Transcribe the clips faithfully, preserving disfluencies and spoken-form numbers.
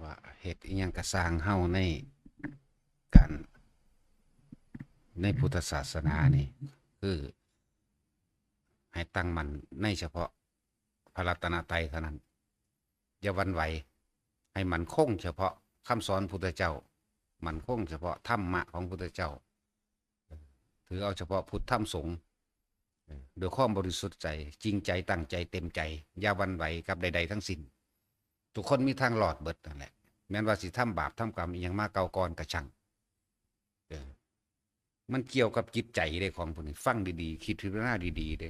ว่าเฮ็ดอิหยังกะซ่างเฮาในการ ในพุทธศาสนานี่ คือให้ตั้งมั่นในเฉพาะพระรัตนตรัยเท่านั้น อย่าหวั่นไหว ให้มั่นคงเฉพาะคำสอนพุทธเจ้า มั่นคงเฉพาะธรรมะของพุทธเจ้า ถือเอาเฉพาะพุทธธรรมสงฆ์ เออ ด้วยความบริสุทธิ์ใจ จริงใจ ตั้งใจ เต็มใจ อย่าหวั่นไหวกับใดๆทั้งสิ้น ทุกคนมีทางรอดเบิดนั่นแหละ แม้นว่าสิทำบาปทำกรรมอิหยังมาเก่าก่อนกะช่าง เออ มันเกี่ยวกับจิตใจเด้ ของพวกนี้ ฟังดีๆ คิดพิจารณาดีๆเด้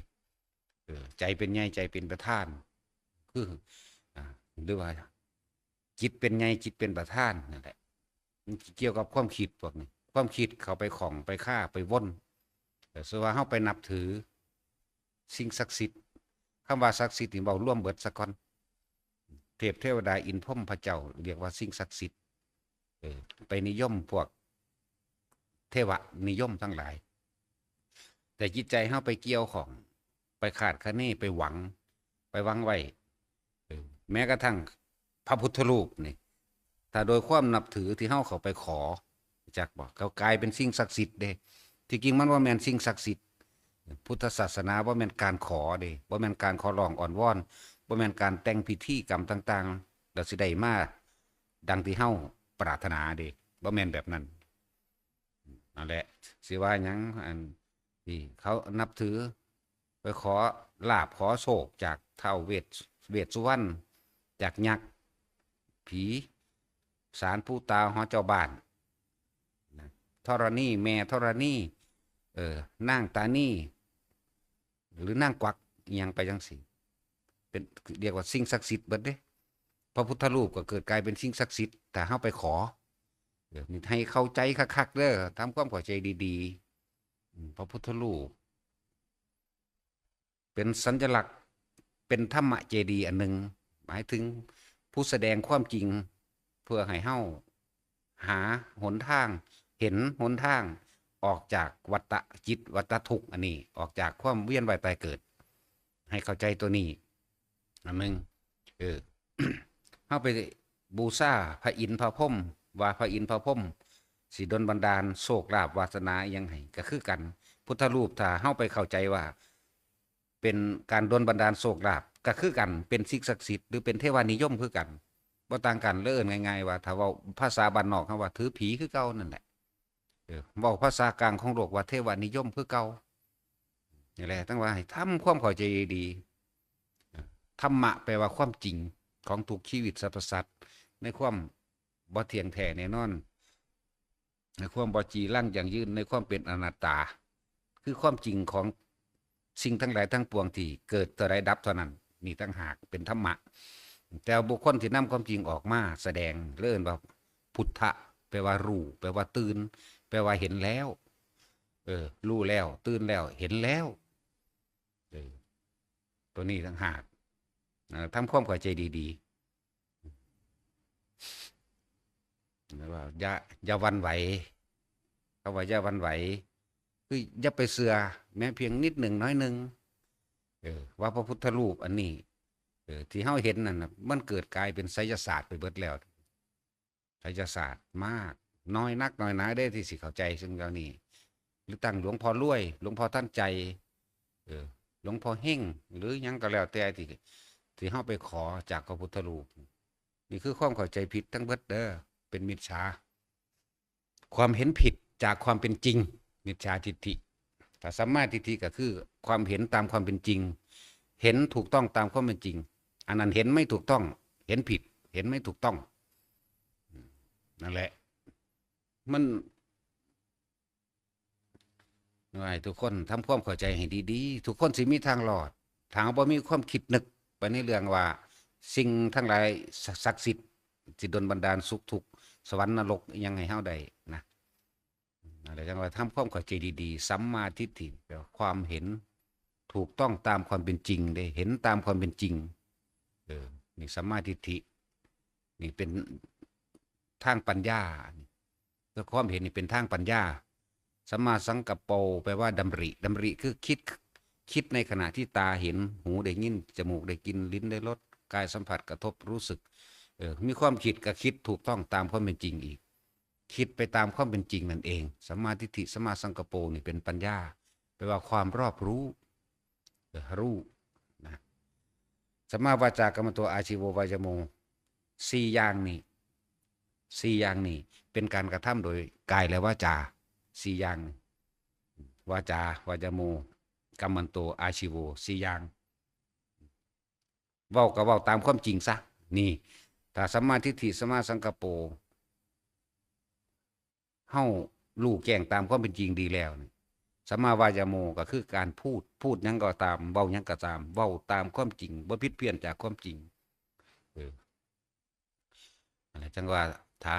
เออ ใจเป็นใหญ่ ใจเป็นประธาน คือ อ่า หรือว่า จิตเป็นใหญ่ จิตเป็นประธานนั่นแหละ มันเกี่ยวกับความคิดพวกนี้ ความคิดเข้าไปข้องไปคาไปวน เออ สมมุติว่าเฮาไปนับถือสิ่งศักดิ์สิทธิ์ คำว่าศักดิ์สิทธิ์นี่เว้ารวมเบิดซะก่อน เทพเทวดาอินทร์พรหมพระเจ้าเรียกว่าสิ่งศักดิ์สิทธิ์ เออ ไปนิยมพวกเทวนิยมทั้งหลาย แต่จิตใจเฮาไปเกี่ยวข้อง ไปคาดคะเน ไปหวัง ไปหวังไว้ เออ แม้กระทั่งพระพุทธรูปนี่ ถ้าโดยความนับถือที่เฮาเข้าไปขอ จักบ่ เขากลายเป็นสิ่งศักดิ์สิทธิ์เด้ ที่จริงมันบ่แม่นสิ่งศักดิ์สิทธิ์ พุทธศาสนาบ่แม่นการขอเด้ บ่แม่นการขอร้องอ้อนวอน บ่แม่นการแต่งพิธีกรรมต่างๆ แล้วสิได้มาดังที่เฮาปรารถนาเด้ บ่แม่นแบบนั้น นั่นแหละ สิว่าหยัง อันที่เขานับถือ ไปขอลาภขอโชคจากท้าวเวส เวสสุวรรณ จากยักษ์ ผี ศาลปู่ตา หอเจ้าบ้าน นะ ธรณี แม่ธรณี เออ นางตานี หรือนางกวักอิหยังไปจังซี้ เป็น เรียกว่าสิ่งศักดิ์สิทธิ์เบิดเด้ พระพุทธรูปก็เกิดกลายเป็นสิ่งศักดิ์สิทธิ์ ถ้าเฮาไปขอ เออ นี่ให้เข้าใจคักๆเด้อ ทำความเข้าใจดีๆ อืม พระพุทธรูป เป็นสัญลักษณ์ เป็นธรรมเจดีย์อันหนึ่ง หมายถึงผู้แสดงความจริง เพื่อให้เฮาหาหนทาง เห็นหนทาง ออกจากวัฏฏะจิต วัฏฏะทุกข์อันนี้ ออกจากความเวียนว่ายตายเกิด ให้เข้าใจตัวนี้ อันหนึ่ง เออ เฮาไปบูชาพระอินทร์พระพรหม ว่าพระอินทร์พระพรหมสิดลบันดาลโชคลาภวาสนาอิหยังให้ ก็คือกัน พุทธรูป ถ้าเฮาไปเข้าใจว่า เป็นการดลบันดาลโชคลาภ ก็คือกัน เป็นสิ่งศักดิ์สิทธิ์ หรือเป็นเทวานิยมคือกัน บ่ต่างกัน หรือเอิ้นง่ายๆว่า ถ้าเว้าภาษาบ้านนอกเฮาว่าถือผีคือเก่านั่นแหละ เออ เว้าภาษากลางของโลกว่าเทวานิยมคือเก่า นี่แหละ ต้องว่าให้ทำความเข้าใจดีๆ ธรรมะแปลว่าความจริงของทุกชีวิตสรรพสัตว์ ในความบ่เที่ยงแท้แน่นอน ในความบ่จีรังยั่งยืน ในความเป็นอนัตตา คือความจริงของสิ่งทั้งหลายทั้งปวงที่เกิดเท่าใดดับเท่านั้น นี่ต่างหากเป็นธรรมะ แต่บุคคลที่นำความจริงออกมาแสดง เรียกว่าพุทธะ แปลว่ารู้ แปลว่าตื่น แปลว่าเห็นแล้ว เออ รู้แล้ว ตื่นแล้ว เห็นแล้ว เออ ตัวนี้ต่างหาก อ่า ทำความเข้าใจดีๆ แล้วว่าอย่า อย่าหวั่นไหว เขาว่าอย่าหวั่นไหว คืออย่าไปเชื่อแม้เพียงนิดหนึ่งน้อยหนึ่ง เออ ว่าพระพุทธรูปอันนี้ เออ ที่เฮาเห็นนั่นน่ะ มันเกิดกลายเป็นไสยศาสตร์ไปเบิดแล้ว ไสยศาสตร์มาก น้อยนักน้อยหนาเด้ที่สิเข้าใจซึ่งเรื่องนี้ หรือตั้งหลวงพ่อรวย หลวงพ่อทันใจ เออ หลวงพ่อเฮง หรือหยังก็แล้วแต่ที่ ที่เฮาไปขอจากพระพุทธรูป นี่คือความเข้าใจผิดทั้งเบิดเด้อ เป็นมิจฉา ความเห็นผิดจากความเป็นจริง มิจฉาทิฏฐิ ถ้าสัมมาทิฏฐิก็คือความเห็นตามความเป็นจริง เห็นถูกต้องตามความเป็นจริง อันนั้นเห็นไม่ถูกต้อง เห็นผิด เห็นไม่ถูกต้อง นั่นแหละ มัน ว่าให้ทุกคนทำความเข้าใจให้ดีๆ ทุกคนสิมีทางรอด ถ้าบ่มีความคิดนึกไปในเรื่องว่าสิ่งทั้งหลายศักดิ์สิทธิ์สิดลบันดาลสุขทุกข์ สวรรค์นรกอิหยังให้เฮาได้นะ อะไรจังว่าทำความเข้าใจดีๆ สัมมาทิฏฐิ แปลว่าความเห็นถูกต้องตามความเป็นจริงเด้ เห็นตามความเป็นจริง เออ นี่สัมมาทิฏฐิ นี่เป็นทางปัญญา นี่ คือความเห็นนี่เป็นทางปัญญา สัมมาสังกัปโป แปลว่าดำริ ดำริคือคิด คิดในขณะที่ตาเห็น หูได้ยิน จมูกได้กลิ่น ลิ้นได้รส กายสัมผัสกระทบรู้สึก เออ มีความคิดก็คิดถูกต้องตามความเป็นจริงอีก คิดไปตามความเป็นจริงนั่นเอง สัมมาทิฏฐิ สัมมาสังกัปโปนี่เป็นปัญญา แปลว่าความรอบรู้ เออ รู้นะ สัมมาวาจากำมันโต อาชีโว วายโม สี่อย่างนี้ สี่อย่างนี้ เป็นการกระทำโดยกายและวาจา สี่อย่างนี้ วาจา วายโม กำมันโต อาชีโว สี่อย่าง เว้าก็เว้าตามความจริงซะ นี่ ถ้าสัมมาทิฏฐิ สัมมาสังกัปโป เฮารู้แจ้งตามความเป็นจริงดีแล้วนี่ สัมมาวายโมก็คือการพูด พูดหยังก็ตาม เว้าหยังก็ตาม เว้าตามความจริง บ่ผิดเพี้ยนจากความจริง เออ นั่นแหละจั่งว่า ถ้า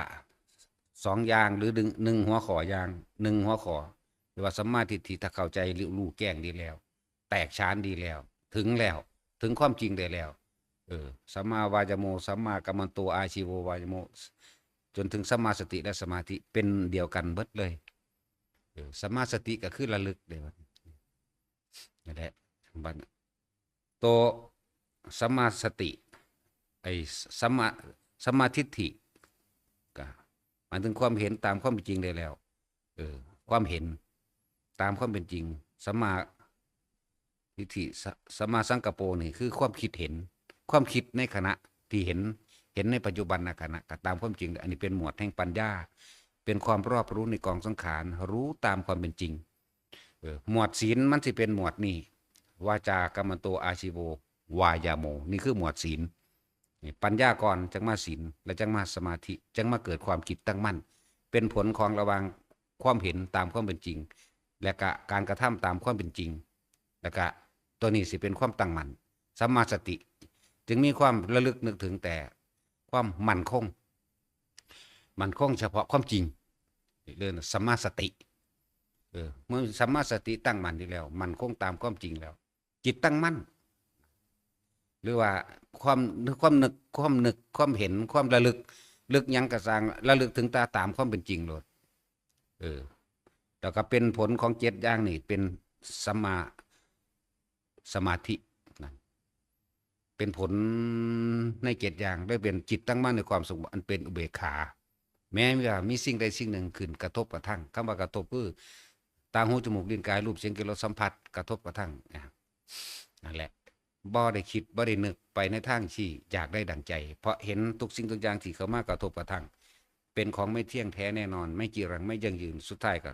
สองอย่างหรือหนึ่ง หนึ่งหัวข้ออย่าง หนึ่งหัวข้อ หรือว่าสัมมาทิฏฐิ ถ้าเข้าใจรู้แจ้งดีแล้ว แตกฉานดีแล้ว ถึงแล้ว ถึงความจริงได้แล้ว เออ สัมมาวายโม สัมมากัมมันโต อาชีโว วายโม จนถึงสัมมาสติและสมาธิเป็นเดียวกันเบิดเลย เออ สัมมาสติก็คือระลึกเด้ นั่นแหละ บัด โต สัมมาสติ ไอ้ สัมมา สัมมาทิฏฐิ ก็หมายถึงความเห็นตามความเป็นจริงได้แล้ว เออ ความเห็นตามความเป็นจริง สัมมาทิฏฐิ ส- สัมมาสังกัปโปนี่คือความคิดเห็น ความคิดในขณะที่เห็น เห็นในปัจจุบันขณะ ก็ตามความจริง อันนี้เป็นหมวดแห่งปัญญา เป็นความรอบรู้ในกองสังขาร รู้ตามความเป็นจริง เออ หมวดศีลมันสิเป็นหมวดนี้ วาจากำมันโต อาชีโว วายโม นี่คือหมวดศีล นี่ปัญญาก่อน จั่งมาศีล และจั่งมาสมาธิ จั่งมาเกิดความจิตตั้งมั่น เป็นผลของระหว่างความเห็นตามความเป็นจริง และกะการกระทำตามความเป็นจริง และกะตัวนี้สิเป็นความตั้งมั่น สัมมาสติ จึงมีความระลึกนึกถึงแต่ความมั่นคง มั่นคงเฉพาะความจริง เรียกสัมมาสติ เออ เมื่อสัมมาสติตั้งมั่นอยู่แล้ว มั่นคงตามความจริงแล้ว จิตตั้งมั่น หรือว่าความ ความนึก ความนึก ความเห็น ความระลึก ลึกหยังกะซ่าง ระลึกถึงตาตามความเป็นจริงโลด เออ แล้วก็เป็นผลของเจ็ดอย่างนี่ เป็นสัมมาสมาธินั่น เป็นผลในเจ็ดอย่าง ได้เป็นจิตตั้งมั่นในความสงบอันเป็นอุเบกขา แม้ว่ามีสิ่งใดสิ่งหนึ่งขึ้นกระทบกระทั่ง คำว่ากระทบคือ ตา หู จมูก ลิ้น กาย รูป เสียง กลิ่น รส สัมผัส กระทบกระทั่ง นะ นั่นแหละ บ่ได้คิด บ่ได้นึกไปในทางที่อยากได้ดั่งใจ เพราะเห็นทุกสิ่งทุกอย่างที่เข้ามากระทบกระทั่ง เป็นของไม่เที่ยงแท้แน่นอน ไม่จีรัง ไม่ยั่งยืน สุดท้ายก็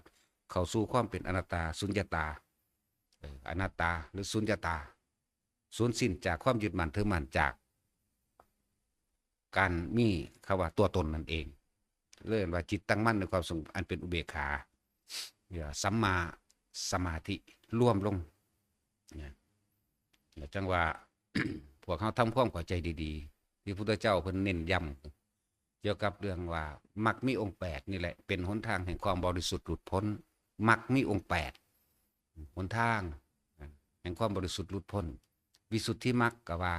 เข้าสู่ความเป็นอนัตตา สุญญตา เออ อนัตตา หรือสุญญตา สูญสิ้นจากความยึดมั่นถือมั่น จากการมีคำว่าตัวตนนั่นเอง เรียกว่าจิตตั้งมั่นในความสงบอันเป็นอุเบกขา เรียกว่าสัมมาสมาธิ รวมลง นะ แล้วจั่งว่า พวกเฮาทำความเข้าใจดีๆ ที่พุทธเจ้าเพิ่นเน้นย้ำ เกี่ยวกับเรื่องว่ามรรคมีองค์แปดนี่แหละ เป็นหนทางแห่งความบริสุทธิ์หลุดพ้น มรรคมีองค์แปด หนทางแห่งความบริสุทธิ์หลุดพ้น วิสุทธิมรรคก็ว่า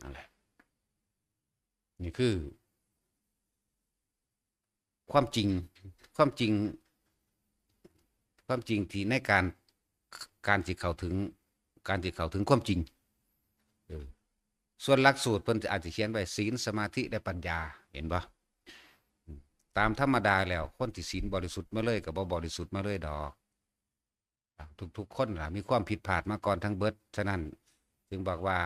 นั่นแหละ นี่คือ ความจริง ความจริง ความจริงที่ในการ การสิเข้าถึง การสิเข้าถึงความจริง เออ ส่วนหลักสูตรเพิ่นอาจจะเขียนไว้ศีล สมาธิ และปัญญา เห็นบ่ อืม ตามธรรมดาแล้ว คนที่ศีลบริสุทธิ์มาเลยก็บ่บริสุทธิ์มาเลยดอก ทุกๆคนล่ะ มีความผิดพลาดมาก่อนทั้งเบิด ฉะนั้นจึงบอกว่า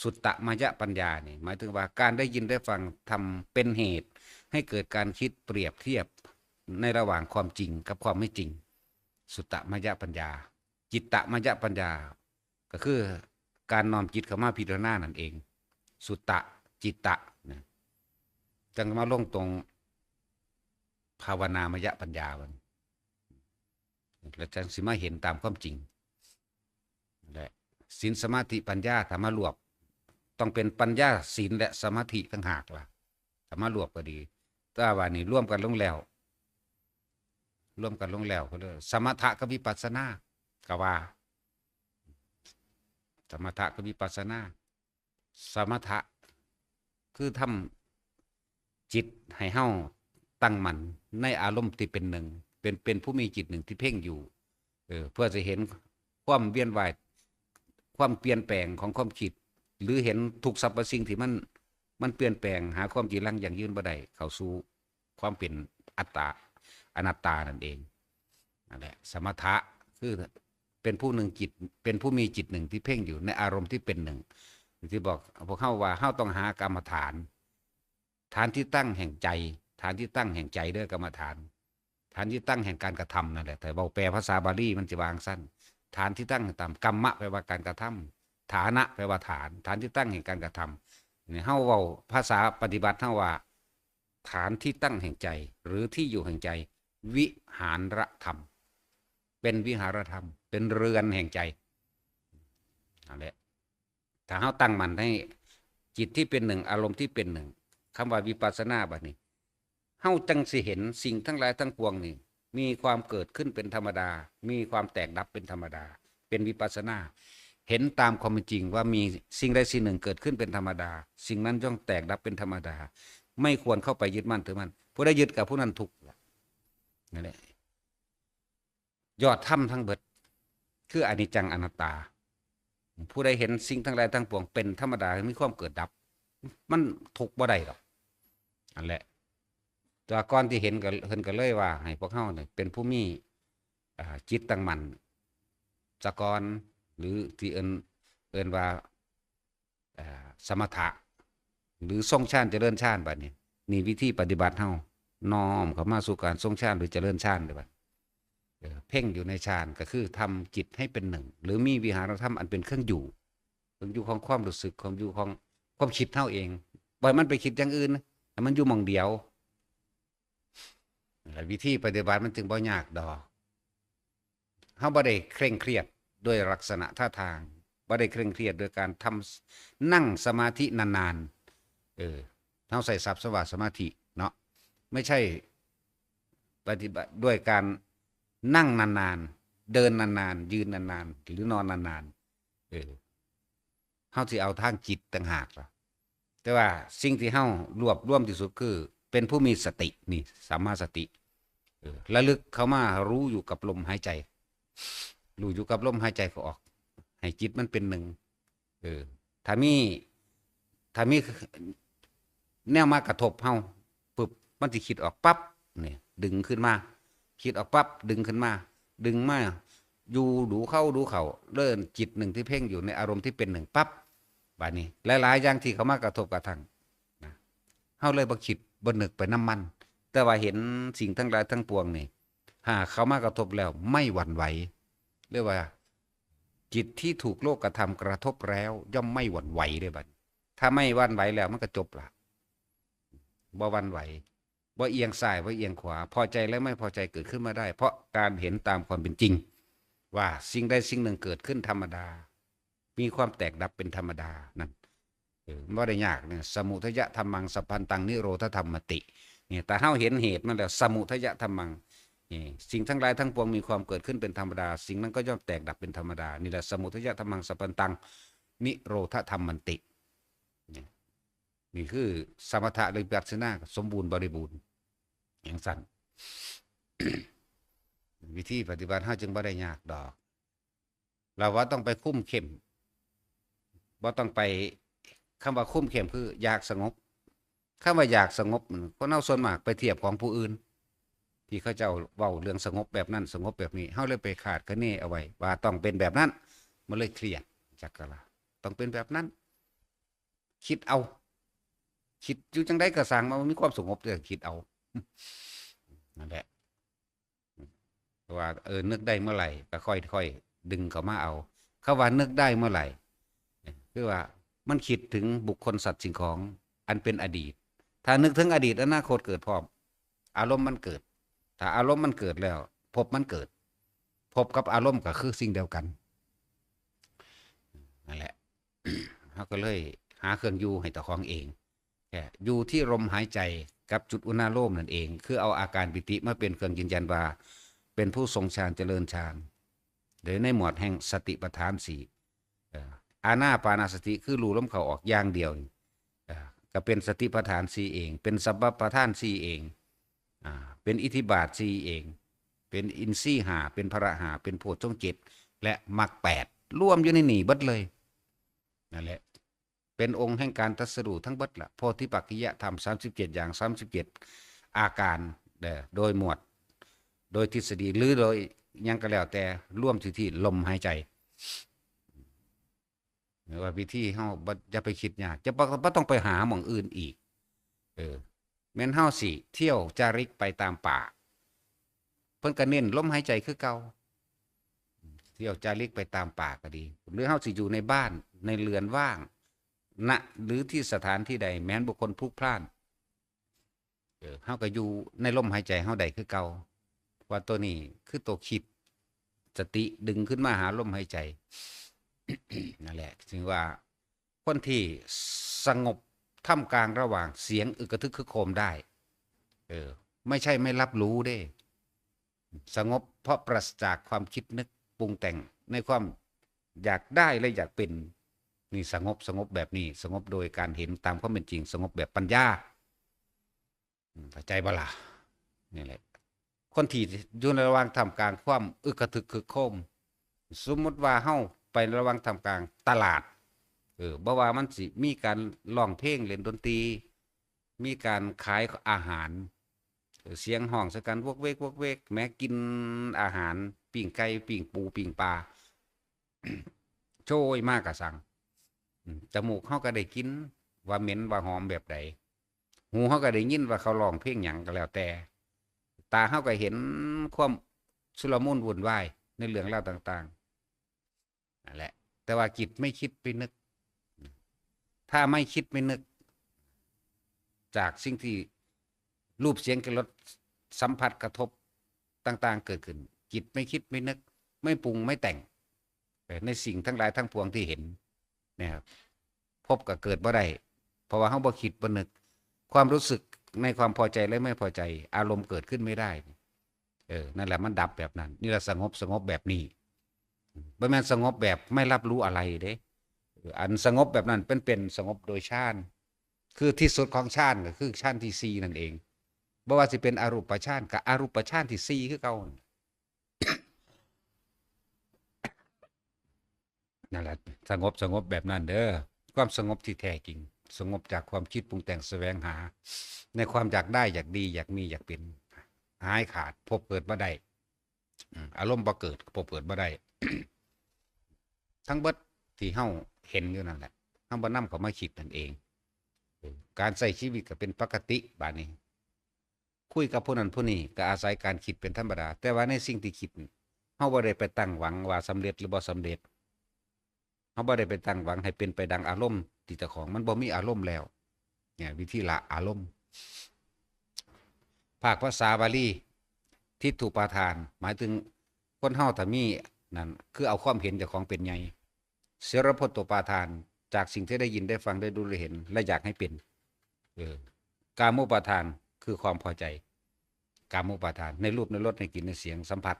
สุตตมยปัญญานี่ หมายถึงว่าการได้ยินได้ฟังธรรมเป็นเหตุให้เกิดการคิดเปรียบเทียบในระหว่างความจริงกับความไม่จริง สุตตมยปัญญา จิตตมยปัญญา ก็คือการน้อมจิตเข้ามาพิจารณานั่นเอง สุตตะ จิตตะ นะ จั่งมาลงตรงภาวนามยปัญญาบัดนี้ แล้วจั่งสิมาเห็นตามความจริง และศีล สมาธิ ปัญญา ถ้ามารวบ ต้องเป็นปัญญา ศีล และสมาธิต่างหากล่ะ ถ้ามารวบก็ดี แต่ว่านี่รวมกันลงแล้ว รวมกันลงแล้ว เขาเรียกสมถะกับวิปัสสนา ก็ว่า สมถะกับวิปัสสนา สมถะ คือทำจิตให้เฮาตั้งมั่นในอารมณ์ที่เป็นหนึ่ง เป็น เป็นผู้มีจิตหนึ่งที่เพ่งอยู่ เออ เพื่อจะเห็นความเวียนว่าย ความเปลี่ยนแปลงของความคิด หรือเห็นทุกสรรพสิ่งที่มัน มันเปลี่ยนแปลง หาความจีรังยั่งยืนบ่ได้ เข้าสู่ความเป็นอัตตา อนัตตานั่นเอง นั่นแหละ สมถะคือเป็นผู้หนึ่งจิต เป็นผู้มีจิตหนึ่งที่เพ่งอยู่ในอารมณ์ที่เป็นหนึ่ง ที่บอกพวกเฮาว่าเฮาต้องหากรรมฐาน ฐานที่ตั้งแห่งใจ ฐานที่ตั้งแห่งใจเด้อกรรมฐาน ฐานที่ตั้งแห่งการกระทำนั่นแหละ แต่เว้าแปลภาษาบาลีมันสิว่าจั่งซั้น ฐานที่ตั้งแห่งกรรม กรรมะแปลว่าการกระทำ ฐานะแปลว่าฐาน ฐานที่ตั้งแห่งการกระทำ นี่เฮาเว้าภาษาปฏิบัติเฮาว่า ฐานที่ตั้งแห่งใจ หรือที่อยู่แห่งใจ วิหารธรรม เป็นวิหารธรรม เป็นเรือนแห่งใจ นั่นแหละ ถ้าเฮาตั้งมั่นในจิตที่เป็นหนึ่ง อารมณ์ที่เป็นหนึ่ง คำว่าวิปัสสนาบัดนี้ เฮาจั่งสิเห็นสิ่งทั้งหลายทั้งปวงนี่ มีความเกิดขึ้นเป็นธรรมดา มีความแตกดับเป็นธรรมดา เป็นวิปัสสนา เห็นตามความเป็นจริงว่ามีสิ่งใดสิ่งหนึ่งเกิดขึ้นเป็นธรรมดา สิ่งนั้นย่อมแตกดับเป็นธรรมดา ไม่ควรเข้าไปยึดมั่นถือมั่น ผู้ใดยึดกับผู้นั้นทุกข์ นั่นแหละ ยอดธรรมทั้งเบิด คืออนิจจังอนัตตา ผู้ใดเห็นสิ่งทั้งหลายทั้งปวงเป็นธรรมดา มีความเกิดดับ มันทุกข์บ่ได้ดอก อันแหละ แต่ก่อนที่เห็นก็ เพิ่นก็เลยว่าให้พวกเฮาเนี่ยเป็นผู้มี อ่า จิตตั้งมั่นซะก่อน หรือที่เอิ้น เอิ้นว่า อ่า สมถะ หรือทรงฌานเจริญฌานบัดนี้ นี่วิธีปฏิบัติเฮา น้อมเข้ามาสู่การทรงฌานหรือเจริญฌานเด้อบัด เออ เพ่งอยู่ในฌานก็คือทำจิตให้เป็นหนึ่ง หรือมีวิหารธรรมอันเป็นเครื่องอยู่ เครื่องอยู่ของความรู้สึก ความอยู่ของความคิดเฮาเอง บ่ให้มันไปคิดอย่างอื่น ให้มันอยู่หม่องเดียว และวิธีปฏิบัติมันจึงบ่ยากดอก เฮาบ่ได้เคร่งเครียดด้วยลักษณะท่าทาง บ่ได้เคร่งเครียดโดยการทำ นั่งสมาธินานๆ เออ เฮาใส่ศัพท์ว่าสมาธิเนาะ ไม่ใช่ปฏิบัติด้วยการนั่งนานๆ เดินนานๆ ยืนนานๆ หรือนอนนานๆ เออ เฮาสิเอาทางจิตต่างหากล่ะ แต่ว่าสิ่งที่เฮารวบรวมที่สุดคือเป็นผู้มีสติ นี่ สัมมาสติ เออ ระลึกเข้ามารู้อยู่กับลมหายใจ รู้อยู่กับลมหายใจเข้าออก ให้จิตมันเป็นหนึ่ง เออ ถ้ามี ถ้ามีแนวมากระทบเฮาปุ๊บ มันสิคิดออกปั๊บ นี่ ดึงขึ้นมา คิดออกปั๊บ ดึงขึ้นมา ดึงมา อยู่ดูเข้าดูเข้า เริ่มจิตหนึ่งที่เพ่งอยู่ในอารมณ์ที่เป็นหนึ่งปั๊บ บัดนี้ หลายๆ อย่างที่เข้ามากระทบกระทั่งนะ เฮาเลยบ่คิดบ่นึกไปนำมัน แต่ว่าเห็นสิ่งทั้งหลายทั้งปวงนี่ หากเข้ามากระทบแล้วไม่หวั่นไหว เรียกว่า จิตที่ถูกโลกธรรมกระทบแล้วย่อมไม่หวั่นไหวเด้บัดนี้ ถ้าไม่หวั่นไหวแล้วมันก็จบละ บ่หวั่นไหว บ่เอียงซ้าย บ่เอียงขวา พอใจและไม่พอใจเกิดขึ้นมาได้ เพราะการเห็นตามความเป็นจริง ว่าสิ่งใดสิ่งหนึ่งเกิดขึ้นธรรมดา มีความแตกดับเป็นธรรมดา นั่น เออ มันบ่ได้ยากเนี่ย สมุทัยธัมมัง สัพพันตัง นิโรธธัมมติ เนี่ย แต่เฮาเห็นเหตุมันแล้ว สมุทัยธัมมัง นี่ สิ่งทั้งหลายทั้งปวงมีความเกิดขึ้นเป็นธรรมดา สิ่งนั้นก็ย่อมแตกดับเป็นธรรมดา นี่แหละ สมุทัยธัมมัง สัพพันตัง นิโรธธัมมันติ นี่ นี่คือสมถะหรือวิปัสสนาสมบูรณ์บริบูรณ์ จั่งซั้น วิธีปฏิบัติเฮาจึงบ่ได้ยากดอก เราว่าต้องไปคุมเข้ม บ่ต้องไป คำว่าคุมเข้มคืออยากสงบ คำว่าอยากสงบ คนเฮาส่วนมากไปเทียบของผู้อื่น ที่เขาเจ้าเว้าเรื่องสงบแบบนั้น สงบแบบนี้ เฮาเลยไปคาดคะเนเอาไว้ ว่าต้องเป็นแบบนั้น มันเลยเครียด จักกะละ ต้องเป็นแบบนั้น คิดเอา คิดอยู่จั่งใดก็ซ่าง มันมีความสงบ แต่คิดเอา นั่นแหละ เพราะว่า เออ นึกได้เมื่อไหร่ก็ค่อยๆ ดึงเข้ามาเอา คำว่านึกได้เมื่อไหร่ คือว่ามันคิดถึงบุคคลสัตว์สิ่งของอันเป็นอดีต ถ้านึกถึงอดีต อนาคตเกิดพร้อม อารมณ์มันเกิด ถ้าอารมณ์มันเกิดแล้ว ภพมันเกิด ภพกับอารมณ์ก็คือสิ่งเดียวกัน นั่นแหละ เฮาก็เลยหาเครื่องอยู่ให้เจ้าของเอง แค่อยู่ที่ลมหายใจกับจุดอุณาโลมนั่นเอง คือเอาอาการปิติมาเป็นเครื่องยืนยันว่า เป็นผู้ทรงฌานเจริญฌาน โดยในหมวดแห่งสติปัฏฐานสี่ เอ่อ อานาปานสติคือรู้ลมเข้าออกอย่างเดียวนี่ เอ่อ ก็เป็นสติปัฏฐานสี่เอง เป็นสัมปทานสี่เอง อ่า เป็นอิทธิบาทสี่เอง เป็นอินทรีย์ห้า เป็นพละห้า เป็นโพชฌงค์เจ็ด และมรรคแปด รวมอยู่ในนี่เบิดเลย นั่นแหละ เป็นองค์แห่งการตรัสรู้ทั้งเบิดละ โพธิปักขิยธรรม สามสิบเจ็ด อย่าง สามสิบเจ็ด อาการ เด้อ โดยหมวด โดยทฤษฎี หรือโดยหยังก็แล้วแต่ รวมที่ ที่ลมหายใจ หรือว่าวิธีเฮาบ่ อย่าไปคิดยาก จะบ่ บ่ต้องไปหาหม่องอื่นอีก เออ แม่นเฮาสิเที่ยวจาริกไปตามป่า เพิ่นก็เน้นลมหายใจคือเก่า เที่ยวจาริกไปตามป่าก็ดี หรือเฮาสิอยู่ในบ้าน ในเรือนว่าง ณ หรือที่สถานที่ใด แม้นบุคคลพลุกพล่าน เออ เฮาก็อยู่ในลมหายใจเฮาได้คือเก่า ว่าตัวนี้คือตัวคิด สติดึงขึ้นมาหาลมหายใจ นั่นแหละ ถึงว่าคนที่สงบท่ามกลางระหว่างเสียงอึกกระทึกครึกโครมได้ เออ ไม่ใช่ไม่รับรู้เด้ สงบเพราะปราศจากความคิดนึกปรุงแต่งในความอยากได้และอยากเป็น นี่สงบ สงบแบบนี้ สงบโดยการเห็นตามความเป็นจริง สงบแบบปัญญา อืม เข้าใจบ่ล่ะ นี่แหละ คนที่อยู่ในระหว่างท่ามกลางความอึกกระทึกครึกโครม สมมุติว่าเฮาไประหว่างท่ามกลางตลาด เออ บ่ว่ามันสิมีการร้องเพลง เล่นดนตรี มีการขายอาหาร เออ เสียงฮ้องใส่กันวกเวกวกเวก แหม กินอาหาร ปิ้งไก่ ปิ้งปู ปิ้งปลา โชยมากกะสัง อืม จมูกเฮาก็ได้กลิ่นว่าเหม็นว่าหอมแบบใด หูเฮาก็ได้ยินว่าเขาร้องเพลงหยังก็แล้วแต่ ตาเฮาก็เห็นความชุลมุนวุ่นวายในเรื่องราวต่างๆ นั่นแหละ แต่ว่าจิตไม่คิดไปนึก ถ้าไม่คิดไม่นึก จากสิ่งที่รูปเสียงกลิ่นรสสัมผัสกระทบต่างๆ เกิดขึ้น จิตไม่คิดไม่นึก ไม่ปรุงไม่แต่ง เอ่อ ในสิ่งทั้งหลายทั้งปวงที่เห็นนะครับ ภพก็เกิดบ่ได้ เพราะว่าเฮาบ่คิดบ่นึก ความรู้สึกในความพอใจและไม่พอใจ อารมณ์เกิดขึ้นไม่ได้ เออ นั่นแหละมันดับแบบนั้น นี่แหละสงบ สงบแบบนี้ บ่แม่นสงบแบบไม่รับรู้อะไรเด้ เออ อันสงบแบบนั้นเป็น เป็นสงบโดยฌาน คือที่สุดของฌานก็คือฌานที่สี่นั่นเอง บ่ว่าสิเป็นอรูปฌานกับอรูปฌานที่สี่คือเก่า นั่นแหละ สงบ สงบแบบนั้นเด้อ ความสงบที่แท้จริง สงบจากความคิดปรุงแต่งแสวงหา ในความอยากได้ อยากดี อยากมี อยากเป็น หายขาด ภพเกิดบ่ได้ อืม อารมณ์บ่เกิด ภพเกิดบ่ได้ ทั้งเบิดที่เฮาเห็นอยู่นั่นแหละ เฮาบ่นำเข้ามาคิดนั่นเอง เออ การใช้ชีวิตก็เป็นปกติ บาดนี้ คุยกับผู้นั้นผู้นี้ก็อาศัยการคิดเป็นธรรมดา แต่ว่าในสิ่งที่คิดนี่ เฮาบ่ได้ไปตั้งหวังว่าสำเร็จหรือบ่สำเร็จ เฮาบ่ได้ไปตั้งหวังให้เป็นไปดังอารมณ์ที่เจ้าของ มันบ่มีอารมณ์แล้ว เนี่ย วิธีละอารมณ์ ภาคภาษาบาลี ทิฏฐุปาทาน หมายถึงคนเฮาถ้ามีนั่น คือเอาความเห็นเจ้าของเป็นใหญ่ เสรพตุปาทาน จากสิ่งที่ได้ยินได้ฟังได้ดูได้เห็น และอยากให้เป็น เออ กามุปาทาน คือความพอใจ กามุปาทาน ในรูปในรสในกลิ่นในเสียงสัมผัส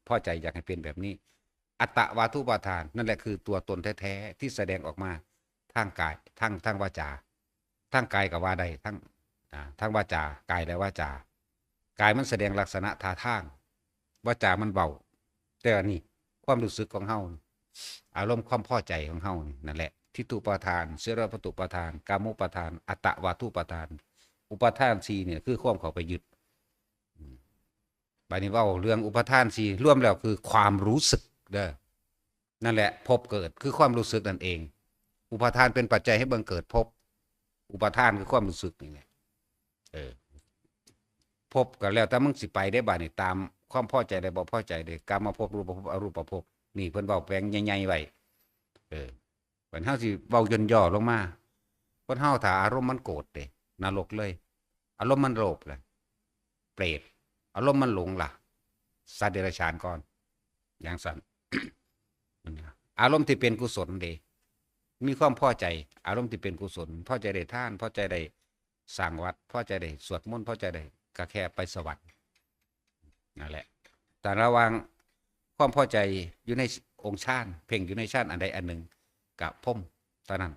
พอใจอยากให้เป็นแบบนี้ อัตตวาทุปาทาน นั่นแหละคือตัวตนแท้ๆ ที่แสดงออกมาทางกาย ทาง ทางวาจา ทางกายก็ว่าได้ ทาง อ่า ทางวาจา กายและวาจา กายมันแสดงลักษณะท่าทาง วาจามันเว้า แต่อันนี้ความรู้สึกของเฮา อารมณ์ความพอใจของเฮานี่ นั่นแหละ ทิฏฐุปาทาน เสรพตุปาทาน กามุปาทาน อัตตวาทุปาทาน อุปาทานสี่เนี่ยคือความเข้าไปยึด อืม บัดนี้เว้าเรื่องอุปาทานสี่ รวมแล้วคือความรู้สึกเด้อ นั่นแหละ ภพเกิดคือความรู้สึกนั่นเอง อุปาทานเป็นปัจจัยให้บังเกิดภพ อุปาทานคือความรู้สึกนี่แหละ เออ ภพก็แล้วแต่มึงสิไปได้ บาดนี้ ตามความพอใจได้บ่พอใจได้ กามภพ รูปภพ อรูปภพ นี่เพิ่นเว้าแปลงใหญ่ๆ ไว้ เออ บัดเฮาสิเว้าย่นย่อลงมา คนเฮาถ้าอารมณ์มันโกรธเด้ นรกเลย อารมณ์มันโลภล่ะ เปรต อารมณ์มันหลงล่ะ สัตว์เดรัจฉานก่อน อย่างซั่น อารมณ์ที่เป็นกุศลเด้ มีความพอใจ อารมณ์ที่เป็นกุศล พอใจได้ทาน พอใจได้สร้างวัด พอใจได้สวดมนต์ พอใจได้ ก็แค่ไปสวรรค์ นั่นแหละ แต่ระหว่างความพอใจอยู่ในองค์ฌาน เพ่งอยู่ในฌานอันใดอันหนึ่ง ก็พรหมเท่านั้น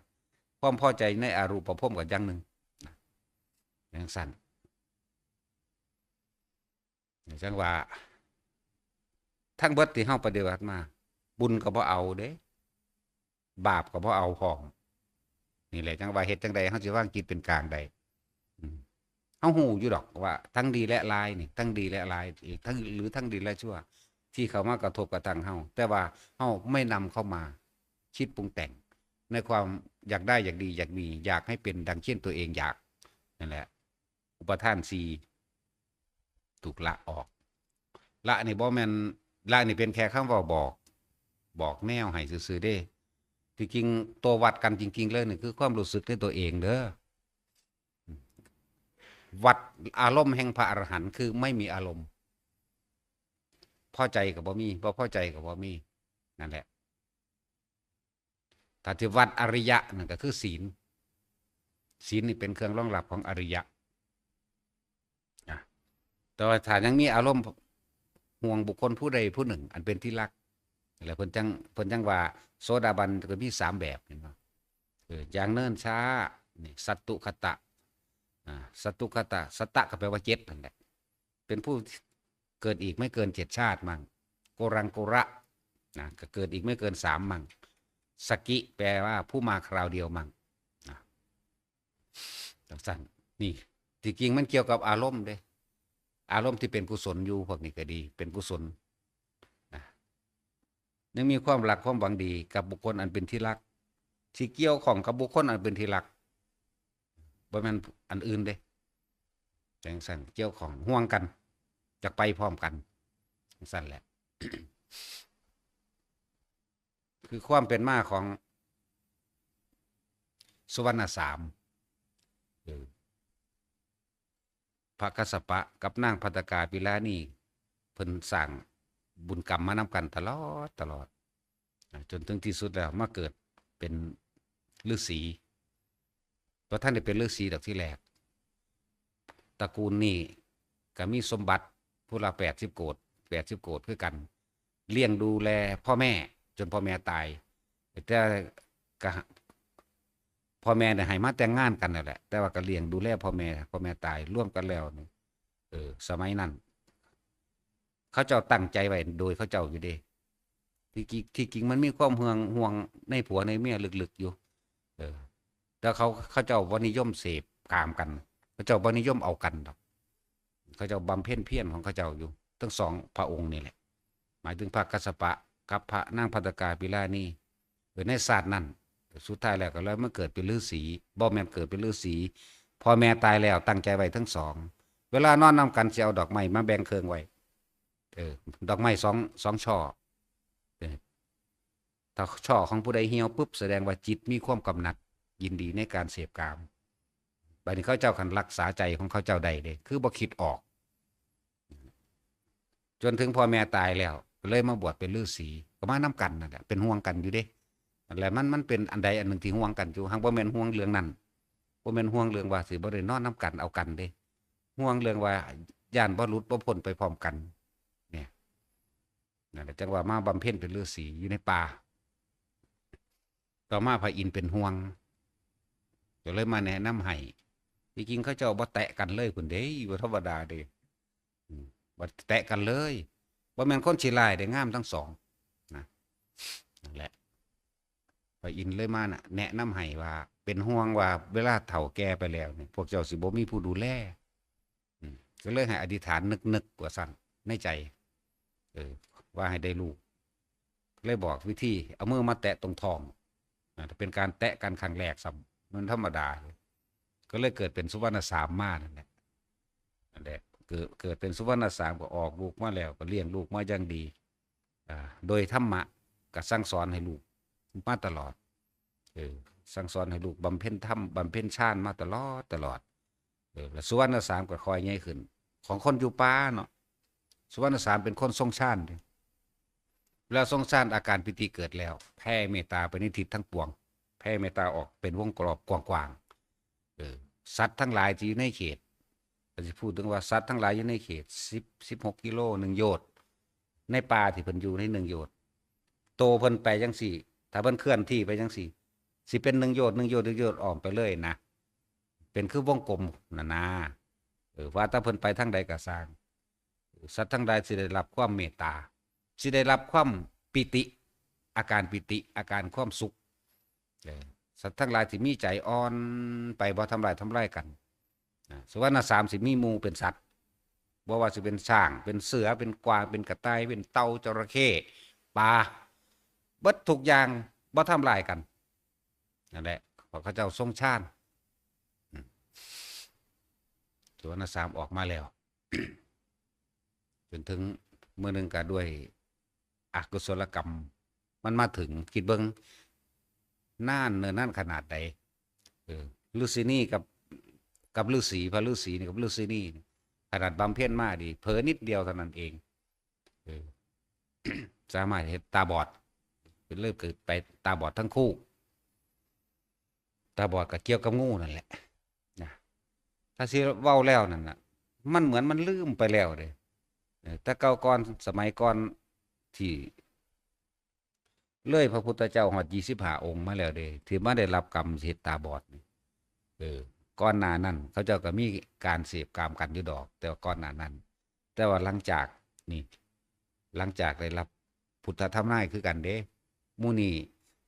ความพอใจในอรูปภพก็อย่างหนึ่ง นะ อย่างซั่น จั่งว่า ทั้งเบิดที่เฮาปฏิบัติมา บุญก็บ่เอาเด้ บาปก็บ่เอาพร้อม นี่ นี่แหละจั่งว่าเฮ็ดจั่งใดเฮาสิวางจิตเป็นกลางได้ อืม เฮาฮู้อยู่ดอกว่าทั้งดีและร้ายนี่ ทั้งดีและร้าย ทั้ง หรือทั้งดีและชั่ว ที่เข้ามากระทบกระทั่งเฮา แต่ว่าเฮาไม่นำเข้ามาคิดปรุงแต่ง ในความอยากได้ อยากดี อยากมี อยากให้เป็นดังเช่นตัวเองอยาก นั่นแหละ อุปาทานสี่ ถูกละออก ละนี่บ่แม่น ละนี่เป็นแค่คำเว้าบอก บอกแนวให้ซื่อๆเด้ ที่จริงตัววัดกันจริงๆเลยนี่คือความรู้สึกในตัวเองเด้อ วัดอารมณ์แห่งพระอรหันต์คือไม่มีอารมณ์ พอใจก็บ่มี บ่พอใจก็บ่มี นั่นแหละ ถ้าที่วัดอริยะนั่นก็คือศีล ศีลนี่เป็นเครื่องรองรับของอริยะ นะ แต่ว่าถ้ายังมีอารมณ์ห่วงบุคคลผู้ใดผู้หนึ่ง อันเป็นที่รัก แล้วเพิ่นจั่ง เพิ่นจั่งว่าโสดาบันก็มีสามแบบ เห็นบ่ เออ อย่างเนิ่นช้า นี่ สัตตุคตะ อ่า สัตตุคตะ สัตตะก็แปลว่าเจ็ดนั่นแหละ เป็นผู้เกิดอีกไม่เกินเจ็ดชาติมั่ง โกรังโกระ นะ ก็เกิดอีกไม่เกินสามมั่ง สกิ แปลว่าผู้มาคราวเดียวมั่ง นะ จั่งซั้น นี่ ที่จริงมันเกี่ยวกับอารมณ์เด้ อารมณ์ที่เป็นกุศลอยู่ พวกนี้ก็ดี เป็นกุศล นะ ยังมีความรักความหวังดีกับบุคคลอันเป็นที่รัก ที่เกี่ยวข้องกับบุคคลอันเป็นที่รัก บ่แม่นอันอื่นเด้ จั่งซั้น เกี่ยวข้อง ห่วงกัน อยากไปพร้อมกัน จั่งซั้นแหละ คือความเป็นมาของสุวรรณสาม เออ พระกัสสปะกับนางภัททกาปิลานี เพิ่นสร้างบุญกรรมมานำกันตลอด ตลอด อ่า จนถึงที่สุดแล้วมาเกิดเป็นฤาษี บ่ทันได้เป็นฤาษีดอกที่แรก ตระกูลนี้ก็มีสมบัติผู้ละแปดสิบโกฏ แปดสิบโกฏคือกัน เลี้ยงดูแลพ่อแม่จนพ่อแม่ตาย แต่ก็ พ่อแม่เนี่ยให้มาแต่งงานกันนั่นแหละ แต่ว่าก็เลี้ยงดูแลพ่อแม่ พ่อแม่ตาย รวมกันแล้วนี่ เออ สมัยนั้น เขาเจ้าตั้งใจไว้โดยเขาเจ้าอยู่เด้ ที่จริง ที่จริงมันมีความห่วง ห่วงในผัวในเมียลึกๆอยู่ เออ แต่เขา เขาเจ้าบ่นิยมเสพกามกัน เขาเจ้าบ่นิยมเอากันดอก เขาเจ้าบำเพ็ญเพียรของเขาเจ้าอยู่ ทั้งสองพระองค์นี่แหละ หมายถึงพระกัสสปะกับพระนางภัททกาปิลานี เออ ในชาตินั้น สุดท้ายแล้วก็เลยมาเกิดเป็นฤาษี บ่แม่นเกิดเป็นฤาษี พ่อแม่ตายแล้วตั้งใจไว้ทั้งสอง เวลานอนนำกันสิเอาดอกไม้มาแบ่งครึ่งไว้ เออ ดอกไม้สอง สองช่อ เออ ถ้าช่อของผู้ใดเหี่ยวปุ๊บ แสดงว่าจิตมีความกำหนัด ยินดีในการเสพกาม บัดนี้เขาเจ้าคันรักษาใจของเขาเจ้าได้เด้ คือบ่คิดออก จนถึงพ่อแม่ตายแล้ว เลยมาบวชเป็นฤาษี ก็มานำกันนั่นแหละ เป็นห่วงกันอยู่เด้ นั่นแหละ มัน มันเป็นอันใดอันหนึ่งที่ห่วงกันอยู่ หากบ่แม่นห่วงเรื่องนั้น บ่แม่นห่วงเรื่องว่าสิบ่ได้นอนนำกันเอากันเด้ ห่วงเรื่องว่าย้านบ่หลุดบ่พ้นไปพร้อมกัน เนี่ย นั่นแหละ จั่งว่ามาบำเพ็ญเป็นฤาษีอยู่ในป่า ต่อมาพระอินทร์เป็นห่วง ก็เลยมาแนะนำให้ ที่จริงเขาเจ้าบ่แตะกันเลยพุ้นเด้ บ่ธรรมดาเด้ อืม บ่แตะกันเลย บ่แม่นคนขี้ร้ายเด้ งามทั้งสอง นะ นั่นแหละ พระอินทร์เลยมาน่ะ แนะนำให้ว่า เป็นห่วงว่าเวลาเฒ่าแก่ไปแล้วนี่ พวกเจ้าสิบ่มีผู้ดูแล อืม ก็เลยให้อธิษฐานนึกๆ ว่าซั่น ในใจ เออ ว่าให้ได้ลูก เลยบอกวิธี เอามือมาแตะตรงท้อง อ่า เป็นการแตะกันครั้งแรกซ้ำ มันธรรมดา ก็เลยเกิดเป็นสุวรรณสามมานั่นแหละ นั่นแหละ เกิด เกิดเป็นสุวรรณสามก็ออกลูกมาแล้ว ก็เลี้ยงลูกมาอย่างดี อ่า โดยธรรมะก็สั่งสอนให้ลูกมาตลอด เออ สั่งสอนให้ลูกบำเพ็ญธรรม บำเพ็ญฌานมาตลอด ตลอด เออ แล้วสุวรรณสามก็ค่อยใหญ่ขึ้น ของคนอยู่ป่าเนาะ สุวรรณสามเป็นคนทรงฌานเด้ เวลาทรงฌานอาการปีติเกิดแล้ว แผ่เมตตาไปในทิศทั้งปวง แผ่เมตตาออกเป็นวงกลมกว้างๆ เออ สัตว์ทั้งหลายที่อยู่ในเขต ก็สิพูดถึงว่าสัตว์ทั้งหลายอยู่ในเขตสิบ สิบหกกิโล หนึ่งโยชน์ ในป่าที่เพิ่นอยู่ในหนึ่งโยชน์ โตเพิ่นไปจั่งซี้ ถ้าเพิ่นเคลื่อนที่ไปจั่งซี้ สิเป็นหนึ่งโยชน์ หนึ่งโยชน์ หนึ่งโยชน์ อ้อมไปเลยนะ เป็นคือวงกลมน่ะนะ เออ ว่าแต่เพิ่นไปทางใดก็ซ่าง สัตว์ทั้งหลายสิได้รับความเมตตา สิได้รับความปีติ อาการปีติ อาการความสุข เออ สัตว์ทั้งหลายที่มีใจอ่อนไป บ่ทำลายทำลายกัน นะ สุวรรณสามสิมีหมู่เป็นสัตว์ บ่ว่าสิเป็นช้าง เป็นเสือ เป็นกวาง เป็นกระต่าย เป็นเต่า จระเข้ ปลา เบิดทุกอย่าง บ่ทำลายกัน นั่นแหละ เพราะเขาเจ้าทรงฌาน อืม สุวรรณสามออกมาแล้ว จนถึงมื้อหนึ่งก็ด้วยอกุศลกรรม มันมาถึง คิดเบิ่ง นานเนิ่นนานขนาดใด เออ ฤาษีนี่กับ กับฤาษี พระฤาษีนี่กับฤาษีนี่ ขนาดบำเพ็ญมาดี เผลอนิดเดียวเท่านั้นเอง เออ สามารถเฮ็ดตาบอด เป็นเริ่มเกิดไปตาบอดทั้งคู่ ตาบอดก็เกี่ยวกับงูนั่นแหละ นะ ถ้าสิเว้าแล้วนั่นน่ะ มันเหมือนมันลืมไปแล้วเด้ เออ แต่เก่าก่อน สมัยก่อนที่เลยพระพุทธเจ้าฮอดยี่สิบห้าองค์มาแล้วเด้ ที่มาได้รับกรรมเฮ็ดตาบอดนี่ เออ ก่อนหน้านั้นเขาเจ้าก็มีการเสพกามกันอยู่ดอก แต่ว่าก่อนหน้านั้น แต่ว่าหลังจากนี่ หลังจากได้รับพุทธทำนายคือกันเด้ หมู่นี้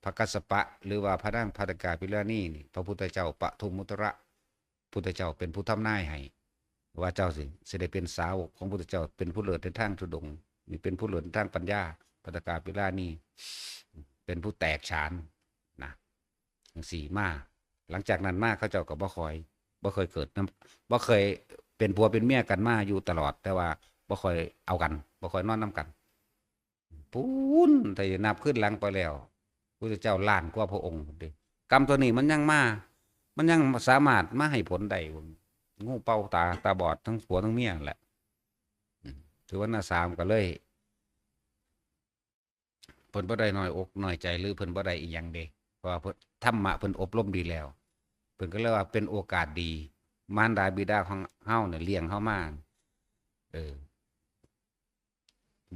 พระกัสสปะ หรือว่าพระนางภัททกาภิราณีนี่ พระพุทธเจ้าปทุมมุตระ พุทธเจ้าเป็นผู้ทำนายให้ ว่าเจ้าสิ สิได้เป็นสาวกของพุทธเจ้า เป็นผู้เลิศในทางธุดงค์ นี่เป็นผู้เลิศในทางปัญญา ภัททกาภิราณี เป็นผู้แตกฉานนะ จั่งซี้มา หลังจากนั้นมาเขาเจ้าก็บ่ค่อย บ่เคยเกิดนำ บ่เคยเป็นผัวเป็นเมียกันมาอยู่ตลอด แต่ว่าบ่ค่อยเอากัน บ่ค่อยนอนนำกัน ปู๊น ถ้านับขึ้นหลังไปแล้ว พุทธเจ้าล้านกว่าพระองค์พุ้นเด้ กรรมตัวนี้มันยังมา มันยังสามารถมาให้ผลได้ งูเป่าตา ตาบอดทั้งผัวทั้งเมียนั่นแหละ อืม สุวรรณสามก็เลย เพิ่นบ่ได้น้อยอกน้อยใจ หรือเพิ่นบ่ได้อีหยังเด้ เพราะว่าเพิ่น ธรรมะเพิ่นอบรมดีแล้ว เพิ่นก็เลยว่าเป็นโอกาสดี มารดาบิดาของเฮาเนี่ยเลี้ยงเฮามา เออ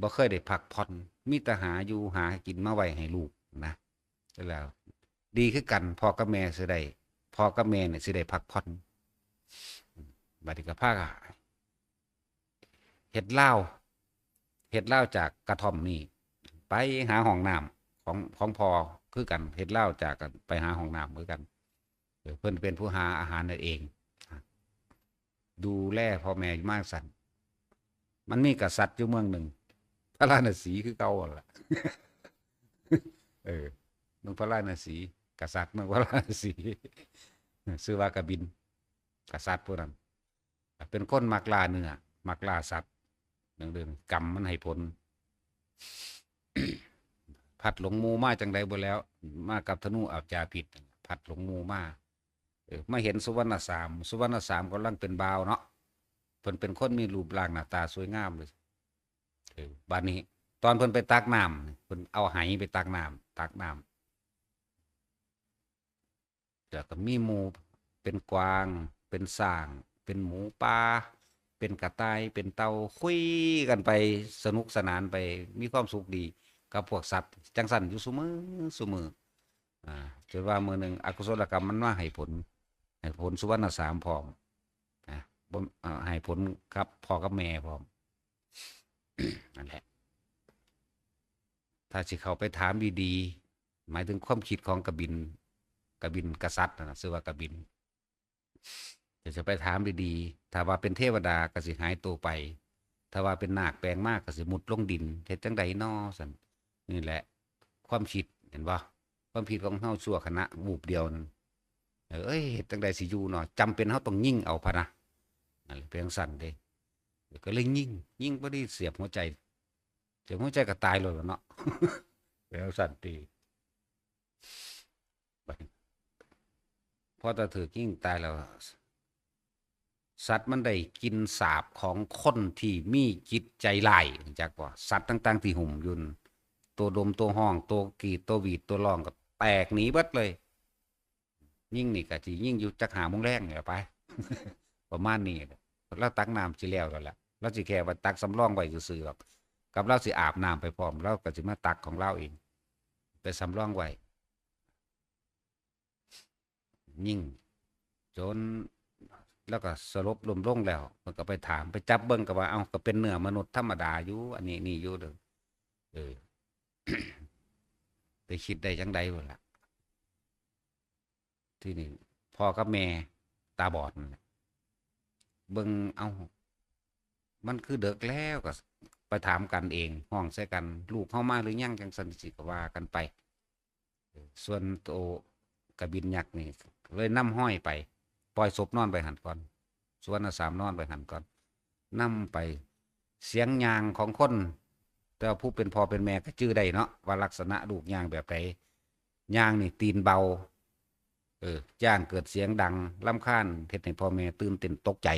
บ่เคยได้พักผ่อน มีแต่หาอยู่หากินมาไว้ให้ลูกนะ แล้ว ดีคือกัน พ่อกับแม่สิได้ พ่อกับแม่เนี่ยสิได้พักผ่อน บัดนี้ก็พากันเฮ็ดลาว เฮ็ดลาวจากกระท่อมนี่ ไปหาห้องน้ำของ ของพ่อคือกัน เฮ็ดลาวจากกันไปหาห้องน้ำคือกัน เออ เพิ่นเป็นผู้หาอาหารนั่นเอง ดูแลพ่อแม่อยู่มาจั่งซั้น มันมีกษัตริย์อยู่เมืองหนึ่ง พาราณสีคือเก่าหั่นล่ะ เออ เมืองพาราณสี กษัตริย์เมืองพาราณสี ชื่อว่ากบิล กษัตริย์ผู้นั้น เป็นคนมักล่าเนื้อ มักล่าสัตว์ เรื่อง เรื่องกรรมมันให้ผล พัดหลงหมู่มาจั่งใดบ่แล้ว มากับธนูอาบยาพิษ พัดหลงหมู่มา เออ มาเห็นสุวรรณสาม สุวรรณสามกำลังเป็นบ่าวเนาะ เพิ่นเป็นคนมีรูปร่างหน้าตาสวยงามเลย เออ บัดนี้ ตอนเพิ่นไปตักน้ำ เพิ่นเอาไหไปตักน้ำ ตักน้ำ แล้วก็มีหมู่เป็นกวาง เป็นช้าง เป็นหมูป่า เป็นกระต่าย เป็นเต่า คุยกันไป สนุกสนานไป มีความสุขดีกับพวกสัตว์ จั่งซั้นอยู่ซุมื้อซุมื้อ อ่า จนว่ามื้อหนึ่งอกุศลกรรมมันมาให้ผล ให้ผลสุวรรณสามพร้อม นะ บ่ อ่า ให้ผลกับพ่อกับแม่พร้อม นั่นแหละ ถ้าสิเข้าไปถามดีๆ หมายถึงความคิดของกบิล กบิลกษัตริย์น่ะนะ ชื่อว่ากบิล จะ จะไปถามดีๆ ถ้าว่าเป็นเทวดาก็สิหายตัวไป ถ้าว่าเป็นนาคแปลงมาก็สิมุดลงดิน เฮ็ดจั่งใดน้อ ซั่น นี่แหละ ความคิด เห็นบ่ ความคิดของเฮาชั่วขณะวูบเดียวนั่น เอ้ย เฮ็ดจั่งใดสิอยู่เนาะ จำเป็นเฮาต้องยิงเอาพะนะ นั่นแหละ เป็นจั่งซั้นเด้ ก็เลยยิง ยิงพอดีเสียบหัวใจ เสียบหัวใจก็ตายเลยล่ะเนาะ เป็นจั่งซั้นติ บัดนี้ พอตาถืกยิงตายแล้ว สัตว์มันได้กลิ่นสาบของคนที่มีจิตใจร้าย รู้จักบ่ สัตว์ต่างๆที่หุ้มอยู่นั่น ตัวดม ตัวฮ้อง ตัวกรีด ตัวหวีด ตัวร้องก็แตกหนีเบิดเลย ยิงนี่ก็สิยิงอยู่จักห้าโมงแลงนี่ล่ะไป ประมาณนี้ ลาวตักน้ำสิแล้วแล้วล่ะ ลาวสิแค่ว่าตักสำรองไว้ซื่อๆดอก กับลาวสิอาบน้ำไปพร้อม ลาวก็สิมาตักของลาวเอง ไปสำรองไว้ ยิง จน แล้วก็สลบล้มลงแล้ว เพิ่นก็ไปถาม ไปจับเบิ่งก็ว่า เอ้า ก็เป็นเนื้อมนุษย์ธรรมดาอยู่ อันนี้นี่อยู่เด้อ เออ ไปคิดได้จั่งใดพุ้นล่ะ ที่นี่พ่อกับแม่ตาบอดนั่นแหละ เบิ่ง เอ้า มันคือเดิกแล้ว ก็ไปถามกันเอง ฮ้องใส่กัน "ลูกเฮามาหรือยัง" จั่งซั้นจั่งซี้ ก็ว่ากันไป ส่วนโตกบินยักษ์นี่เลยนำฮ้อยไป ปล่อยศพนอนไว้หั่นก่อน สุวรรณสามนอนไว้หั่นก่อน นำไป เสียงย่างของคน แต่ว่าผู้เป็นพ่อเป็นแม่ก็จื่อได้เนาะ ว่าลักษณะลูกย่างแบบใด ย่างนี่ตีนเบา เออ ย่านเกิดเสียงดังรำคาญ เฮ็ดให้พ่อแม่ตื่นเต้นตกใจ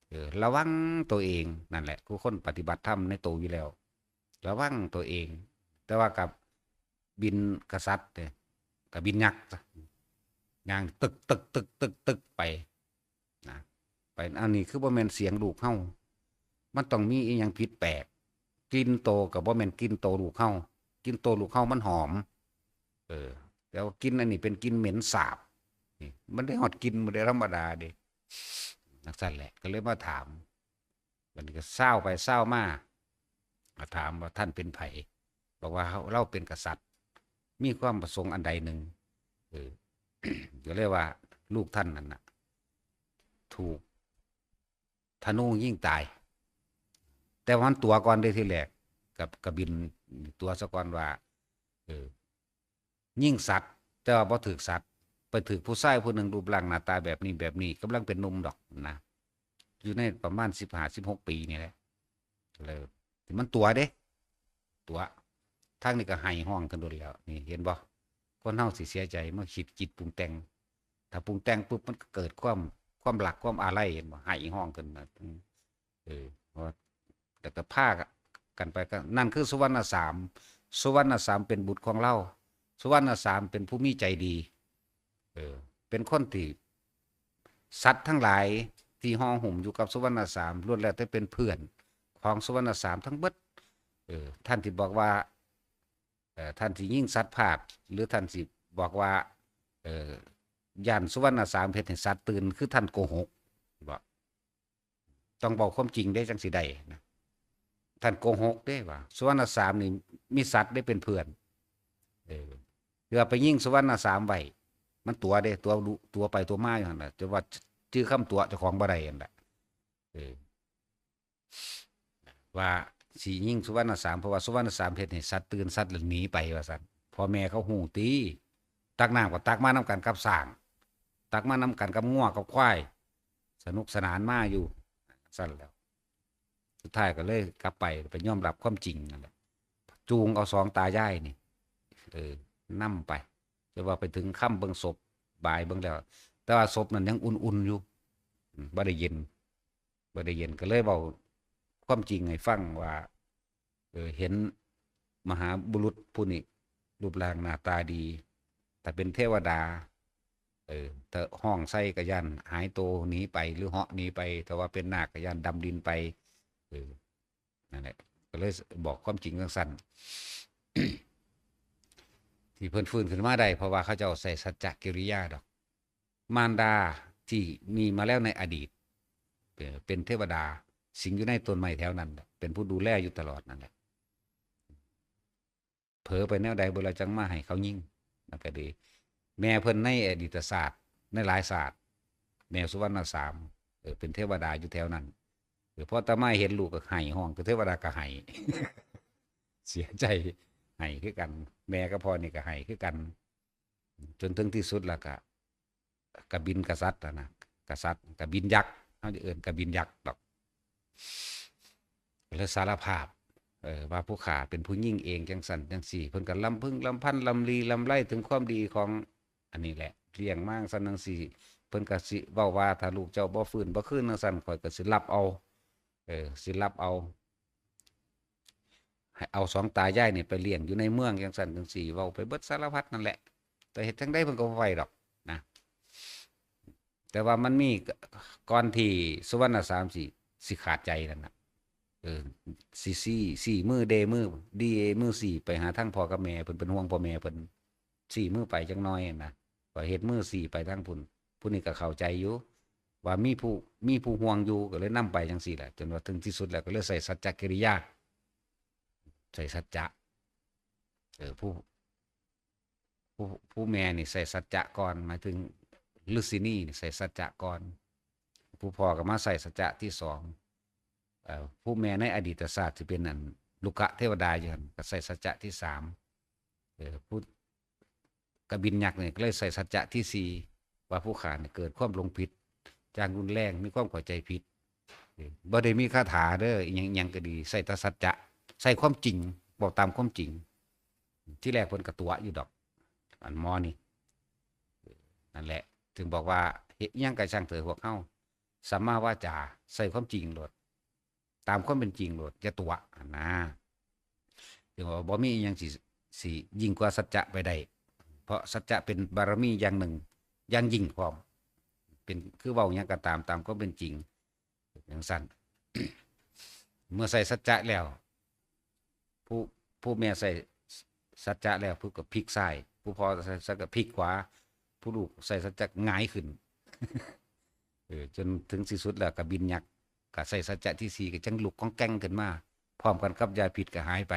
เออ ระวังตัวเอง นั่นแหละ คือคนปฏิบัติธรรมในตัวอยู่แล้ว ระวังตัวเอง แต่ว่ากับบินกษัตริย์เนี่ย กับบินยักษ์ซะ ย่างตึกตึกตึกตึกตึกไป นะ ไป อันนี้คือบ่แม่นเสียงลูกเฮา มันต้องมีอีหยังผิดแปลก กลิ่นโตก็บ่แม่นกลิ่นโตลูกเฮา กลิ่นโตลูกเฮามันหอม เออ แต่ว่ากลิ่นอันนี้เป็นกลิ่นเหม็นสาบ นี่ มันได้ฮอดกลิ่นบ่ได้ธรรมดาเด้ จั่งซั้นแหละ ก็เลยมาถาม บัดนี้ก็ซาวไปซาวมา ก็ถามว่า "ท่านเป็นไผ?" บอกว่า "เฮา ลาวเป็นกษัตริย์ มีความประสงค์อันใดหนึ่ง" เออ ก็เลยว่า "ลูกท่านนั่นน่ะ ถูกธนูยิงตาย" แต่ว่ามันตั๋วก่อนเด้ทีแรก กับ กบินตั๋วซะก่อนว่า เออ ยิงสัตว์ แต่ว่าบ่ถืกสัตว์ ไปถืกผู้ชายผู้หนึ่งรูปร่างหน้าตาแบบนี้แบบนี้ กำลังเป็นหนุ่มดอกนะ อยู่ในประมาณสิบห้า สิบหกปีนี่แหละ เลย มันตั๋วเด้ ตั๋ว ทางนี้ก็ไห้ฮ้องขึ้นโดดแล้ว นี่เห็นบ่ คนเฮาสิเสียใจมาคิด คิดปรุงแต่ง ถ้าปรุงแต่งปุ๊บ มันก็เกิดความ ความรัก ความอาลัย เห็นบ่ ไห้ฮ้องขึ้นนะ อืม เออ เพราะว่า แต่ก็พากันไปก็ นั่นคือสุวรรณสาม สุวรรณสามเป็นบุตรของลาว สุวรรณสามเป็นผู้มีใจดี เออ เป็นคนที่ สัตว์ทั้งหลายที่ห่อหุ้มอยู่กับสุวรรณสาม ล้วนแล้วแต่เป็นเพื่อนของสุวรรณสามทั้งเบิด เออ ท่านที่บอกว่า เอ่อ ท่านที่ยิงสัตว์พลาด หรือท่านที่บอกว่า เอ่อ ย้านสุวรรณสามเฮ็ดให้สัตว์ตื่น คือท่านโกหก บ่ ต้องเว้าความจริงเด้ จั่งสิได้นะ ท่านโกหกเด้ ว่าสุวรรณสามนี่มีสัตว์ได้เป็นเพื่อน เออ เพื่อไปยิงสุวรรณสามไว้ มันตั๋วเด้ ตั๋วดุ ตั๋วไปตั๋วมาอยู่หั่นน่ะ จนว่าจื่อคำตั๋วเจ้าของบ่ได้หั่นแหละ เออ ว่าสิยิงสุวรรณสาม เพราะว่าสุวรรณสามเฮ็ดให้สัตว์ตื่น สัตว์หนีไปว่าซั่น พ่อแม่เขาฮู้ติ ตักน้ำก็ตักมานำกันกับช้าง ตักมานำกันกับงัวกับควาย สนุกสนานมาอยู่ ซั่นแหล้ว สุดท้ายก็เลยกลับไป ไปยอมรับความจริงนั่นแหละ จูงเอาสองตายายนี่ เออ นำไป แต่ว่าไปถึงค่ำเบิ่งศพ บ่ายเบิ่งแล้ว แต่ว่าศพนั้นยังอุ่นๆอยู่ อืม บ่ได้เย็น บ่ได้เย็น ก็เลยเว้าความจริงให้ฟังว่า เออ เห็นมหาบุรุษผู้นี้ รูปร่างหน้าตาดี ถ้าเป็นเทวดา เออ ถ้าฮ้องใส่ก็ย้านหายโตหนีไป หรือเหาะหนีไป ถ้าว่าเป็นนาคก็ย้านดำดินไป เออ นั่นแหละ ก็เลยบอกความจริงจั่งซั้น ที่เพิ่นฟื้นขึ้นมาได้ เพราะว่าเขาเจ้าใส่สัจจกิริยาดอก มารดาที่มีมาแล้วในอดีต เอ่อ เป็นเทวดาสิงอยู่ในต้นไม้แถวนั้นแหละ เป็นผู้ดูแลอยู่ตลอดนั่นแหละ เผลอไปแนวใดบ่ละจั่งมาให้เขายิง นั่นก็ดี แม่เพิ่นในอดีตชาติ ในหลายชาติ แม่สุวรรณสาม เออ เป็นเทวดาอยู่แถวนั้น เออ พออาตมาเห็นลูกก็ไห้ฮ้อง คือเทวดาก็ไห้ เสียใจ ไห้คือกัน แม่กับพ่อนี่ก็ไห้คือกัน จนถึงที่สุดแล้วก็ กบินกษัตริย์อะนะ กษัตริย์ กบินยักษ์ เฮาจะเอิ้นกบินยักษ์ดอก แล้วสารภาพ เออ ว่าผู้ข้าเป็นผู้ยิงเองจั่งซั้นจั่งซี้ เพิ่นก็ลำพึงลำพันลำลีลำไรถึงความดีของ อันนี้แหละ เลี้ยงมาจั่งซั้นจั่งซี้ เพิ่นก็สิเว้าว่า "ถ้าลูกเจ้าบ่ฟื้นบ่คืนจั่งซั้น ข้อยก็สิลับเอา เออ สิลับเอา ให้เอาสองตายายนี่ไปเลี้ยงอยู่ในเมืองจั่งซั้นจั่งซี้" เว้าไปเบิดสารพัดนั่นแหละ แต่เฮ็ดจั่งใดเพิ่นก็บ่ไปดอกนะ แต่ว่ามันมีก่อนที่สุวรรณสามสิ สิขาดใจนั่นน่ะ เออ สิ สิ สิมือเดมือ ดีเอมือสิไปหาทางพ่อกับแม่เพิ่น เป็นห่วงพ่อแม่เพิ่น สิมือไปจักหน่อยนะ ก็เฮ็ดมือสิไปทางพุ้น ผู้นี้ก็เข้าใจอยู่ ว่ามีผู้ มีผู้ห่วงอยู่ ก็เลยนำไปจั่งซี้แหละ จนว่าถึงที่สุดแล้วก็เลยใส่สัจจกิริยา ใส่สัจจะ เออ ผู้ ผู้ ผู้แม่นี่ใส่สัจจะก่อน หมายถึง ฤาษีนี่ใส่สัจจะก่อน ผู้พ่อก็มาใส่สัจจะที่สอง เอ่อ ผู้แม่ในอดีตศาสตร์ที่เป็นอันลุกะเทวดาอยู่หั่นก็ใส่สัจจะที่สาม เออ ผู้กบินยักษ์เนี่ยก็เลยใส่สัจจะที่สี่ ว่าผู้ข้าเนี่ยเกิดความหลงผิดอย่างรุนแรง มีความเข้าใจผิด เออ บ่ได้มีคาถาเด้อ อิหยังอิหยังก็ดี ใส่แต่สัจจะ ใส่ความจริง บอกตามความจริง ที่แรกเพิ่นก็ตั๋วอยู่ดอก อันหมอนี่ นั่นแหละ ถึงบอกว่าเฮ็ดอิหยังก็ช่างเถอะพวกเฮา สัมมาวาจา ใส่ความจริงโลด ตามความเป็นจริงโลด อย่าตั๋วหั่นนะ ถึงว่าบ่มีอิหยังสิ สิยิ่งกว่าสัจจะไปได้ เพราะสัจจะเป็นบารมีอย่างหนึ่ง อย่างยิ่งพร้อม เป็น คือเว้าหยังก็ตาม ตามความเป็นจริง จั่งซั้น เมื่อใส่สัจจะแล้ว ผู้ ผู้แม่ใส่สัจจะแล้ว ผู้ก็พลิกซ้าย ผู้พ่อใส่สัจจะก็พลิกขวา ผู้ลูกใส่สัจจะหงายขึ้น เออ จนถึงที่สุดแล้วกบินยักษ์ก็ใส่สัจจะที่สี่ ก็จั่งลุกก้องแก้งขึ้นมา พร้อมกันกับยาพิษก็หายไป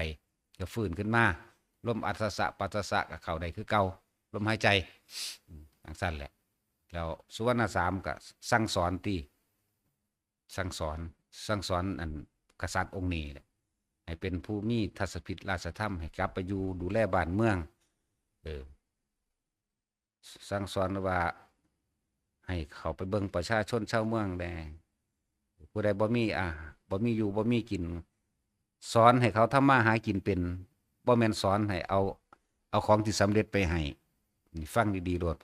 ก็ฟื้นขึ้นมา ลมอัศสะปัสสะก็เข้าได้คือเก่า ลมหายใจ อืม จั่งซั้นแหละ แล้วสุวรรณสามก็สั่งสอนติ สั่งสอน สั่งสอนอันกษัตริย์องค์นี้แหละ ให้เป็นผู้มีทัศพิธราชธรรม ให้กลับไปอยู่ดูแลบ้านเมือง เออ สั่งสอนว่า ให้เข้าไปเบิ่งประชาชนชาวเมืองแด่ ผู้ใดบ่มี อ่า บ่มีอยู่ บ่มีกิน สอนให้เขาทำมาหากินเป็น บ่แม่นสอนให้เอา เอาของที่สำเร็จไปให้ นี่ฟังดีๆโลด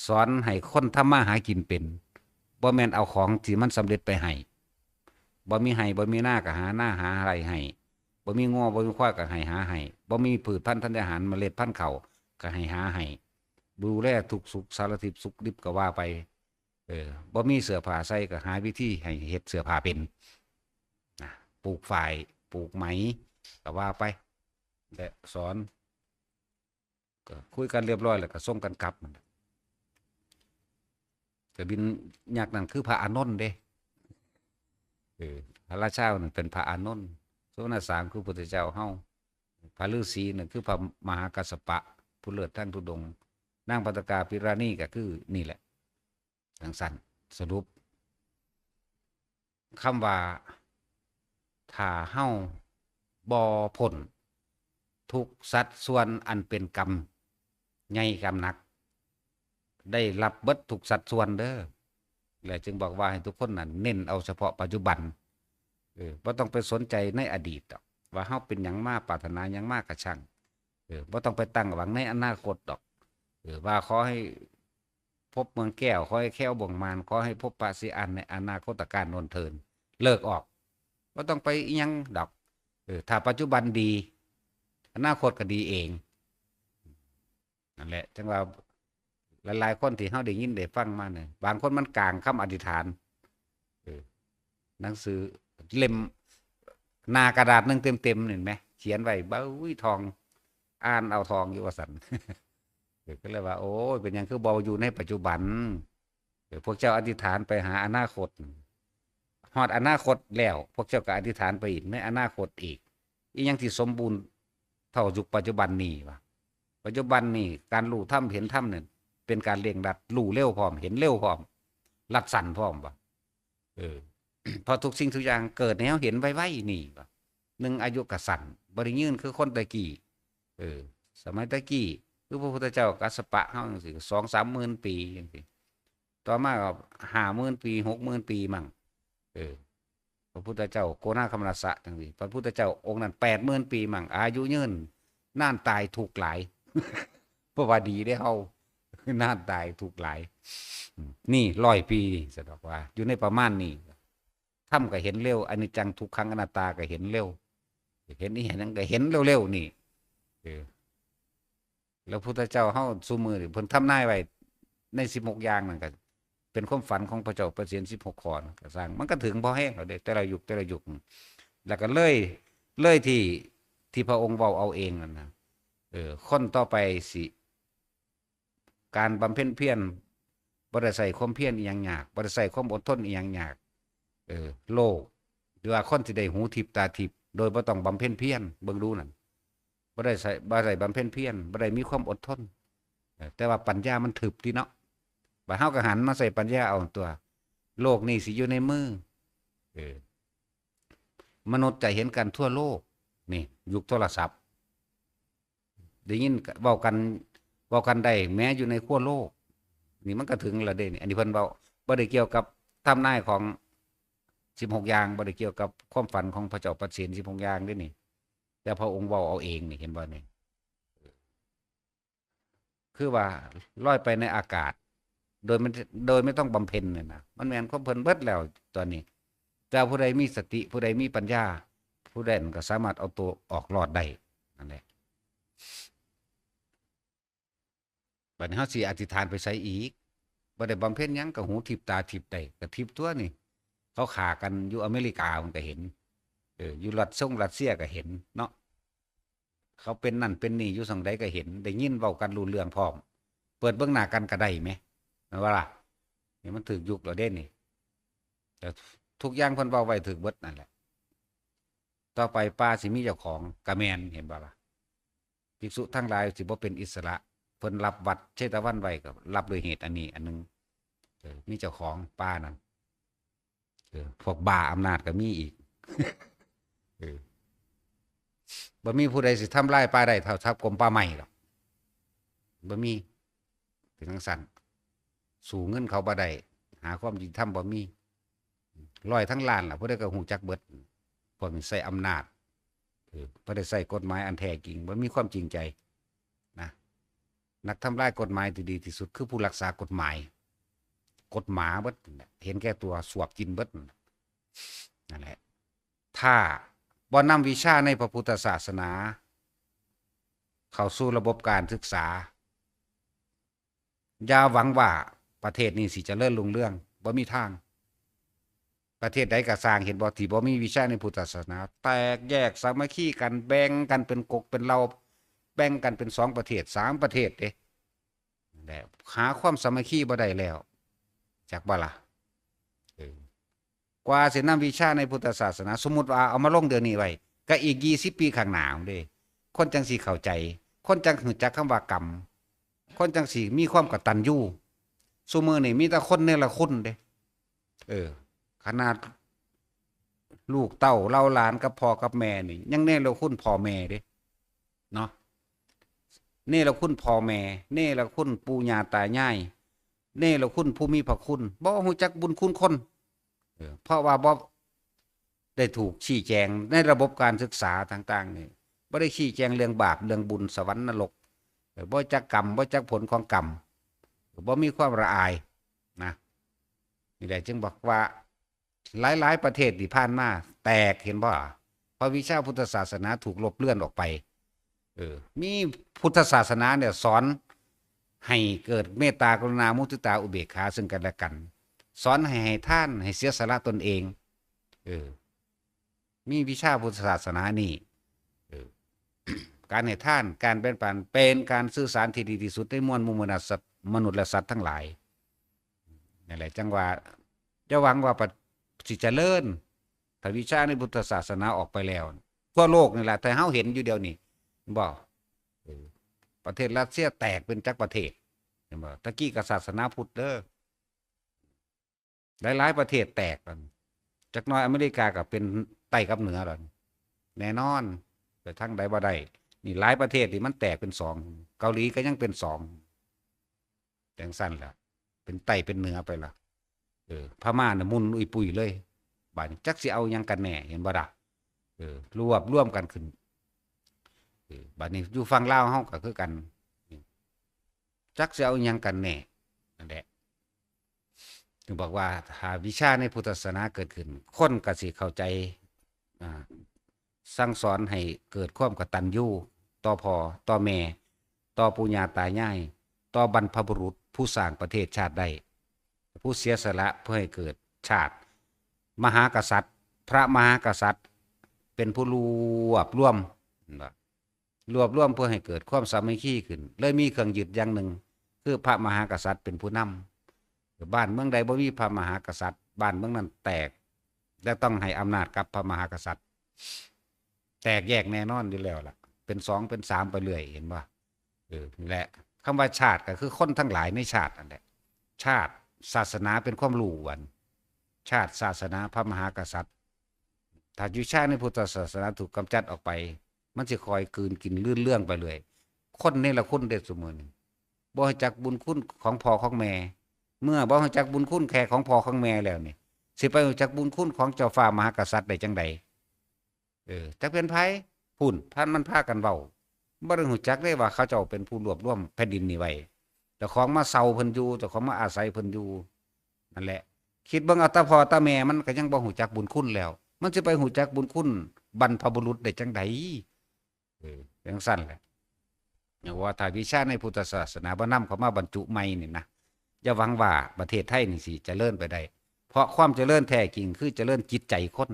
สอนให้คนทำมาหากินเป็น บ่แม่นเอาของที่มันสำเร็จไปให้ บ่มีไร่ บ่มีนาก็หานาหาไร่ให้ บ่มีงัว บ่มีควายก็ให้หาให้ บ่มีพืชพันธุ์ธัญญาหาร เมล็ดพันธุ์ข้าวก็ให้หาให้ ดูแลทุกข์สุขสารทิพย์สุขดิบก็ว่าไป เออ บ่มีเสื้อผ้าใส่ก็หาวิธีให้เฮ็ดเสื้อผ้าเป็น นะ ปลูกฝ้าย ปลูกไหม ก็ว่าไป และสอน ก็คุยกันเรียบร้อยแล้วก็ส่งกันกลับ กบินยักษ์นั่นคือพระอานนท์เด้ เออ พระราชานั่นเป็นพระอานนท์ สุวรรณสามคือพุทธเจ้าเฮา พระฤาษีนั่นคือพระมหากัสสปะ ผู้เลิศทางธุดงค์ นางปัตตกาภิราณีก็คือนี่แหละ จั่งซั้น สรุป คำว่า ถ้าเฮาบ่พ้นทุกสัดส่วนอันเป็นกรรมใหญ่กรรมหนัก ได้รับเบิดทุกสัดส่วนเด้อ และจึงบอกว่าให้ทุกคนนั้นเน้นเอาเฉพาะปัจจุบัน เออ บ่ต้องไปสนใจในอดีตดอก ว่าเฮาเป็นหยังมา ปรารถนาหยังมากะช่าง เออ บ่ต้องไปตั้งหวังในอนาคตดอก เออ ว่าขอให้พบเมืองแก้ว ขอให้แคล้วบ่วงมาร ขอให้พบพระศรีอานในอนาคตกาลโน้นเทิน เลิกออก บ่ต้องไปอิหยังดอก เออ ถ้าปัจจุบันดี อนาคตก็ดีเอง นั่นแหละ จั่งว่าหลายๆคนที่เฮาได้ยินได้ฟังมาเนี่ย บางคนมันกางคำอธิษฐาน เออ หนังสือเล่ม หน้ากระดาษหนึ่งเต็มๆ เห็นไหม เขียนไว้ เบ้ย ทอง อ่านเอาทองอยู่ว่าซั่น เออ ก็เลยว่า โอ้ย เป็นหยังคือบ่อยู่ในปัจจุบัน เออ พวกเจ้าอธิษฐานไปหาอนาคต ฮอดอนาคตแล้ว พวกเจ้าก็อธิษฐานไปอีกในอนาคตอีก อีหยังที่สมบูรณ์เท่ายุคปัจจุบันนี้วะ ปัจจุบันนี้การรู้ธรรมเห็นธรรมเนี่ย เป็นการเร่งรัด รู้เร็วพร้อม เห็นเร็วพร้อม รัดสั้นพร้อมวะ เออ เพราะทุกสิ่งทุกอย่างเกิดให้เฮาเห็นไวๆนี่วะ หนึ่งอายุก็สั้น บ่ได้ยืนคือคนแต่กี้ เออ สมัยแต่กี้ คือพระพุทธเจ้ากัสสปะเฮาจั่งซี้ สองสามหมื่นปีจั่งซี้ ต่อมาก็ห้าหมื่นปี หกหมื่นปีมั้ง เออ พระพุทธเจ้าโกนาคมนัสสะจั่งซี้ พระพุทธเจ้าองค์นั้นแปดหมื่นปีมั้ง อายุยืน นานตายทุกข์หลาย เพราะว่าดีเด้เฮา นานตายทุกข์หลาย อืม นี่ร้อยปี สะดอกว่า อยู่ในประมาณนี้ ธรรมก็เห็นเร็ว อนิจจังทุกขังอนัตตาก็เห็นเร็ว เห็นอีหยังก็เห็นเร็วๆนี่ เออ แล้วพุทธเจ้าเฮาซุมื้อนี่เพิ่นทำนายไว้ในสิบหกอย่างนั่นก็เป็นความฝันของพระเจ้าประเสนสิบหกข้อนะ ก็ซ่าง มันก็ถึงพอแฮงแล้วเด้ แต่ละยุคแต่ละยุค แล้วก็เลย เลยที่ ที่พระองค์เว้าเอาเองนั่นนะ เออ คนต่อไปสิ การบำเพ็ญเพียร บ่ได้ใช้ความเพียรอีหยังยาก บ่ได้ใช้ความอดทนอีหยังยาก เออ โลก หรือว่าคนที่ได้หูทิพย์ตาทิพย์ โดยบ่ต้องบำเพ็ญเพียร เบิ่งดูนั่น บ่ได้ใช้ บ่ได้บำเพ็ญเพียร บ่ได้มีความอดทน เออ แต่ว่าปัญญามันทึบติเนาะ บัดเฮาก็หันมาใส่ปัญญาเอาตัว โลกนี่สิอยู่ในมือ เออ มนุษย์จะเห็นกันทั่วโลก นี่ ยุคโทรศัพท์ ได้ยินเว้ากัน เว้ากันได้แม้อยู่ในขั้วโลก นี่มันก็ถึงแล้วเด้นี่ อันนี้เพิ่นเว้า บ่ได้เกี่ยวกับทำนายของสิบหกอย่าง บ่ได้เกี่ยวกับความฝันของพระเจ้าปัดเสนสิบหกอย่างเด้นี่ แต่พระองค์เว้าเอาเองนี่ เห็นบ่นี่ คือว่าลอยไปในอากาศ โดยไม่ โดยไม่ต้องบำเพ็ญเนี่ยนะ มันแม่นของเพิ่นเบิดแล้วตอนนี้ แต่ผู้ใดมีสติ ผู้ใดมีปัญญา ผู้ใดนั้นก็สามารถเอาตัวออกรอดได้ นั่นแหละ บัดนี้เฮาสิอธิษฐานไปไสอีก บ่ได้บำเพ็ญหยัง ก็หูทิพย์ตาทิพย์ได้ ก็ทิพย์ตัวนี่ เขาฆ่ากันอยู่อเมริกามันก็เห็น เออ อยู่รัสซงรัสเซียก็เห็นเนาะ เขาเป็นนั่นเป็นนี่อยู่ส่งใดก็เห็น ได้ยินเว้ากันรู้เรื่องพร้อม เปิดเบิ่งหน้ากันก็ได้แหม แม่นบ่ล่ะ นี่มันถูกยุคแล้วเด้นี่ แต่ทุกอย่างเพิ่นเว้าไว้ถูกเบิดนั่นแหละ ต่อไปป่าสิมีเจ้าของ ก็แม่น เห็นบ่ล่ะ ภิกษุทั้งหลายสิบ่เป็นอิสระ เพิ่นรับวัดเชตวันไว้ก็รับด้วยเหตุอันนี้อันหนึ่ง เออ มีเจ้าของป่านั่น เออ พวกบ้าอำนาจก็มีอีก เออ บ่มีผู้ใดสิทำลายป่าได้เท่าทรัพย์กรมป่าไม้หรอก บ่มี เป็นจั่งซั้น สู้เงินเขาบ่ได้ หาความยุติธรรมบ่มี ร้อยทั้งล้านล่ะ ผู้ใดก็ฮู้จักเบิด พวกนี้ใช้อำนาจ เออ บ่ได้ใช้กฎหมายอันแท้จริง บ่มีความจริงใจ นะ นักทำลายกฎหมายที่ดีที่สุดคือผู้รักษากฎหมาย กฎหมาเบิดนั่นแหละ เห็นแก่ตัวสวบกินเบิดนั่นแหละ นั่นแหละ ถ้าบ่นำวิชาในพระพุทธศาสนา เข้าสู่ระบบการศึกษา อย่าหวังว่าประเทศนี้สิเจริญรุ่งเรือง บ่มีทาง ประเทศใดก็ซ่าง เห็นบ่ ที่บ่มีวิชาในพุทธศาสนา แตกแยกสามัคคีกัน แบ่งกันเป็นกกเป็นเหล่า แบ่งกันเป็นสองประเทศ สามประเทศเด้ นั่นแหละ หาความสามัคคีบ่ได้แล้ว จักบ่ล่ะ เออ กว่าสินำวิชาในพุทธศาสนา สมมุติว่าเอามาลงเดี๋ยวนี้ไว้ ก็อีกยี่สิบปีข้างหน้าพุ้นเด้ คนจั่งสิเข้าใจ คนจั่งรู้จักคำว่ากรรม คนจั่งสิมีความกตัญญู ซุมื้อนี้มีแต่คนเนรคุณเด้ เออ ขนาดลูกเต้าเหล่าหลานกับพ่อกับแม่นี่ ยังเนรคุณพ่อแม่เด้ เนาะ เนรคุณพ่อแม่ เนรคุณปู่ย่าตายาย เนรคุณผู้มีพระคุณ บ่รู้จักบุญคุณคน เออ เพราะว่าบ่ได้ถูกชี้แจงในระบบการศึกษาต่างๆนี่ บ่ได้ชี้แจงเรื่องบาป เรื่องบุญ สวรรค์นรก เออ บ่จักกรรม บ่จักผลของกรรม บ่มีความละอายนะ นี่แหละจึงบอกว่า หลายๆประเทศที่ผ่านมาแตก เห็นบ่ เพราะวิชาพุทธศาสนาถูกลบเลือนออกไป เออ มีพุทธศาสนาเนี่ยสอนให้เกิดเมตตากรุณามุทิตาอุเบกขาซึ่งกันและกัน สอนให้ให้ทาน ให้เสียสละตนเอง เออ มีวิชาพุทธศาสนานี่ เออ การให้ทาน การแบ่งปัน เป็นการสื่อสารที่ดีที่สุดในมวลหมู่มนุษย์และสัตว์ มนุษย์และสัตว์ทั้งหลาย นั่นแหละ จั่งว่า อย่าหวังว่าปะ สิเจริญ ถ้าวิชาในพุทธศาสนาออกไปแล้ว ทั่วโลกนี่แหละ ถ้าเฮาเห็นอยู่เดี๋ยวนี้ บ่ เออ ประเทศรัสเซียแตกเป็นจักประเทศ เห็นบ่ ตะกี้ก็ศาสนาพุทธเด้อ หลายๆประเทศแตกกัน จักหน่อยอเมริกาก็เป็นใต้กับเหนือแล้ว แน่นอน ไปทางใดบ่ได้ นี่หลายประเทศที่มันแตกเป็นสอง เกาหลีก็ยังเป็นสอง จั่งซั้นล่ะ เป็นใต้เป็นเหนือไปล่ะ เออ พม่าน่ะหมุนอุ้ยปุ้ยเลย บาดนี้จักสิเอาหยังกันแน่ เห็นบ่ล่ะ เออ รวบรวมกันขึ้น เออ บาดนี้อยู่ฝั่งลาวเฮาก็คือกัน จักสิเอาหยังกันแน่ นั่นแหละ ถึงบอกว่าถ้าวิชาในพุทธศาสนาเกิดขึ้น คนก็สิเข้าใจ อ่า สั่งสอนให้เกิดความกตัญญูต่อพ่อ ต่อแม่ ต่อปู่ย่าตายาย ต่อบรรพบุรุษผู้สร้างประเทศชาติได้ ผู้เสียสละเพื่อให้เกิดชาติ มหากษัตริย์ พระมหากษัตริย์ เป็นผู้รวบรวม รวบรวมเพื่อให้เกิดความสามัคคีขึ้น เลยมีเครื่องยึดอย่างหนึ่ง คือพระมหากษัตริย์เป็นผู้นำ บ้านเมืองใดบ่มีพระมหากษัตริย์ บ้านเมืองนั้นแตก และต้องให้อำนาจกับพระมหากษัตริย์ แตกแยกแน่นอนอยู่แล้วล่ะ เป็นสองเป็นสามไปเรื่อย เห็นบ่ เออ นี่แหละ คำว่าชาติก็คือคนทั้งหลายในชาตินั่นแหละ ชาติ ศาสนาเป็นความรู้ ว่าซั่น ชาติ ศาสนา พระมหากษัตริย์ ถ้าวิชาในพุทธศาสนาถูกกำจัดออกไป มันสิค่อยกลืนกินลืนเลืองไปเรื่อย คนเนรคุณเด้ซุมื้อนี้ บ่รู้จักบุญคุณของพ่อของแม่ เมื่อบ่รู้จักบุญคุณแค่ของพ่อของแม่แล้วนี่ สิไปรู้จักบุญคุณของเจ้าฟ้ามหากษัตริย์ได้จั่งใด เออ จักเป็นไผ พุ้น พามันพากันเว้า บ่ได้รู้จักเด้ว่าเขาเจ้าเป็นผู้รวบรวมแผ่นดินนี้ไว้ เจ้าของมาเซาเพิ่นอยู่ เจ้าของมาอาศัยเพิ่นอยู่ นั่นแหละ คิดเบิ่งเอาแต่พ่อแต่แม่มันก็ยังบ่รู้จักบุญคุณแล้ว มันสิไปรู้จักบุญคุณบรรพบุรุษได้จั่งใด เออ จั่งซั้นแหละ ว่าถ้าวิชาในพุทธศาสนาบ่นำเข้ามาบรรจุใหม่นี่นะ อย่าหวังว่าประเทศไทยนี่สิเจริญไปได้ เพราะความเจริญแท้จริงคือเจริญจิตใจคน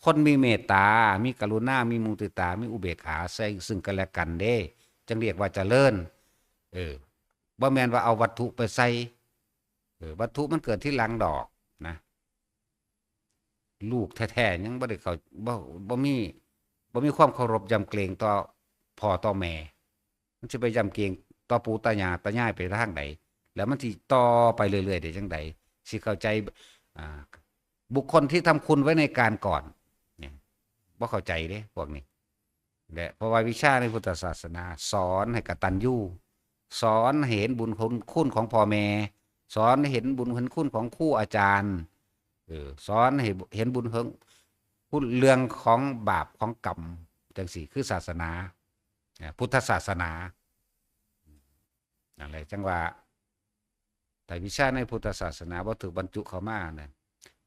คนมีเมตตา มีกรุณา มีมุทิตา มีอุเบกขาใส่ซึ่งกันและกันเด้ จั่งเรียกว่าเจริญ เออ บ่แม่นว่าเอาวัตถุไปใส่ เออ วัตถุมันเกิดทีหลังดอกนะ ลูกแท้ๆยังบ่ได้เข้า บ่ บ่มี บ่มีความเคารพยำเกรงต่อพ่อต่อแม่ มันสิไปยำเกรงต่อปู่ต่อย่าตายายไปทางใด แล้วมันสิต่อไปเรื่อยๆได้จั่งใด สิเข้าใจ อ่า บุคคลที่ทำคุณไว้ในการก่อน เนี่ย บ่เข้าใจเด้พวกนี้ และเพราะว่าวิชาในพุทธศาสนาสอนให้กตัญญู สอนให้เห็นบุญคุณ คุณของพ่อแม่ สอนให้เห็นบุญเห็นคุณของครูอาจารย์ เออ สอนให้เห็นบุญเห็นคุณเรื่องของบาปของกรรม จั่งซี้คือศาสนา อ่า พุทธศาสนา นั่นแหละ จั่งว่า ถ้าวิชาในพุทธศาสนาบ่ถูกบรรจุเข้ามานะ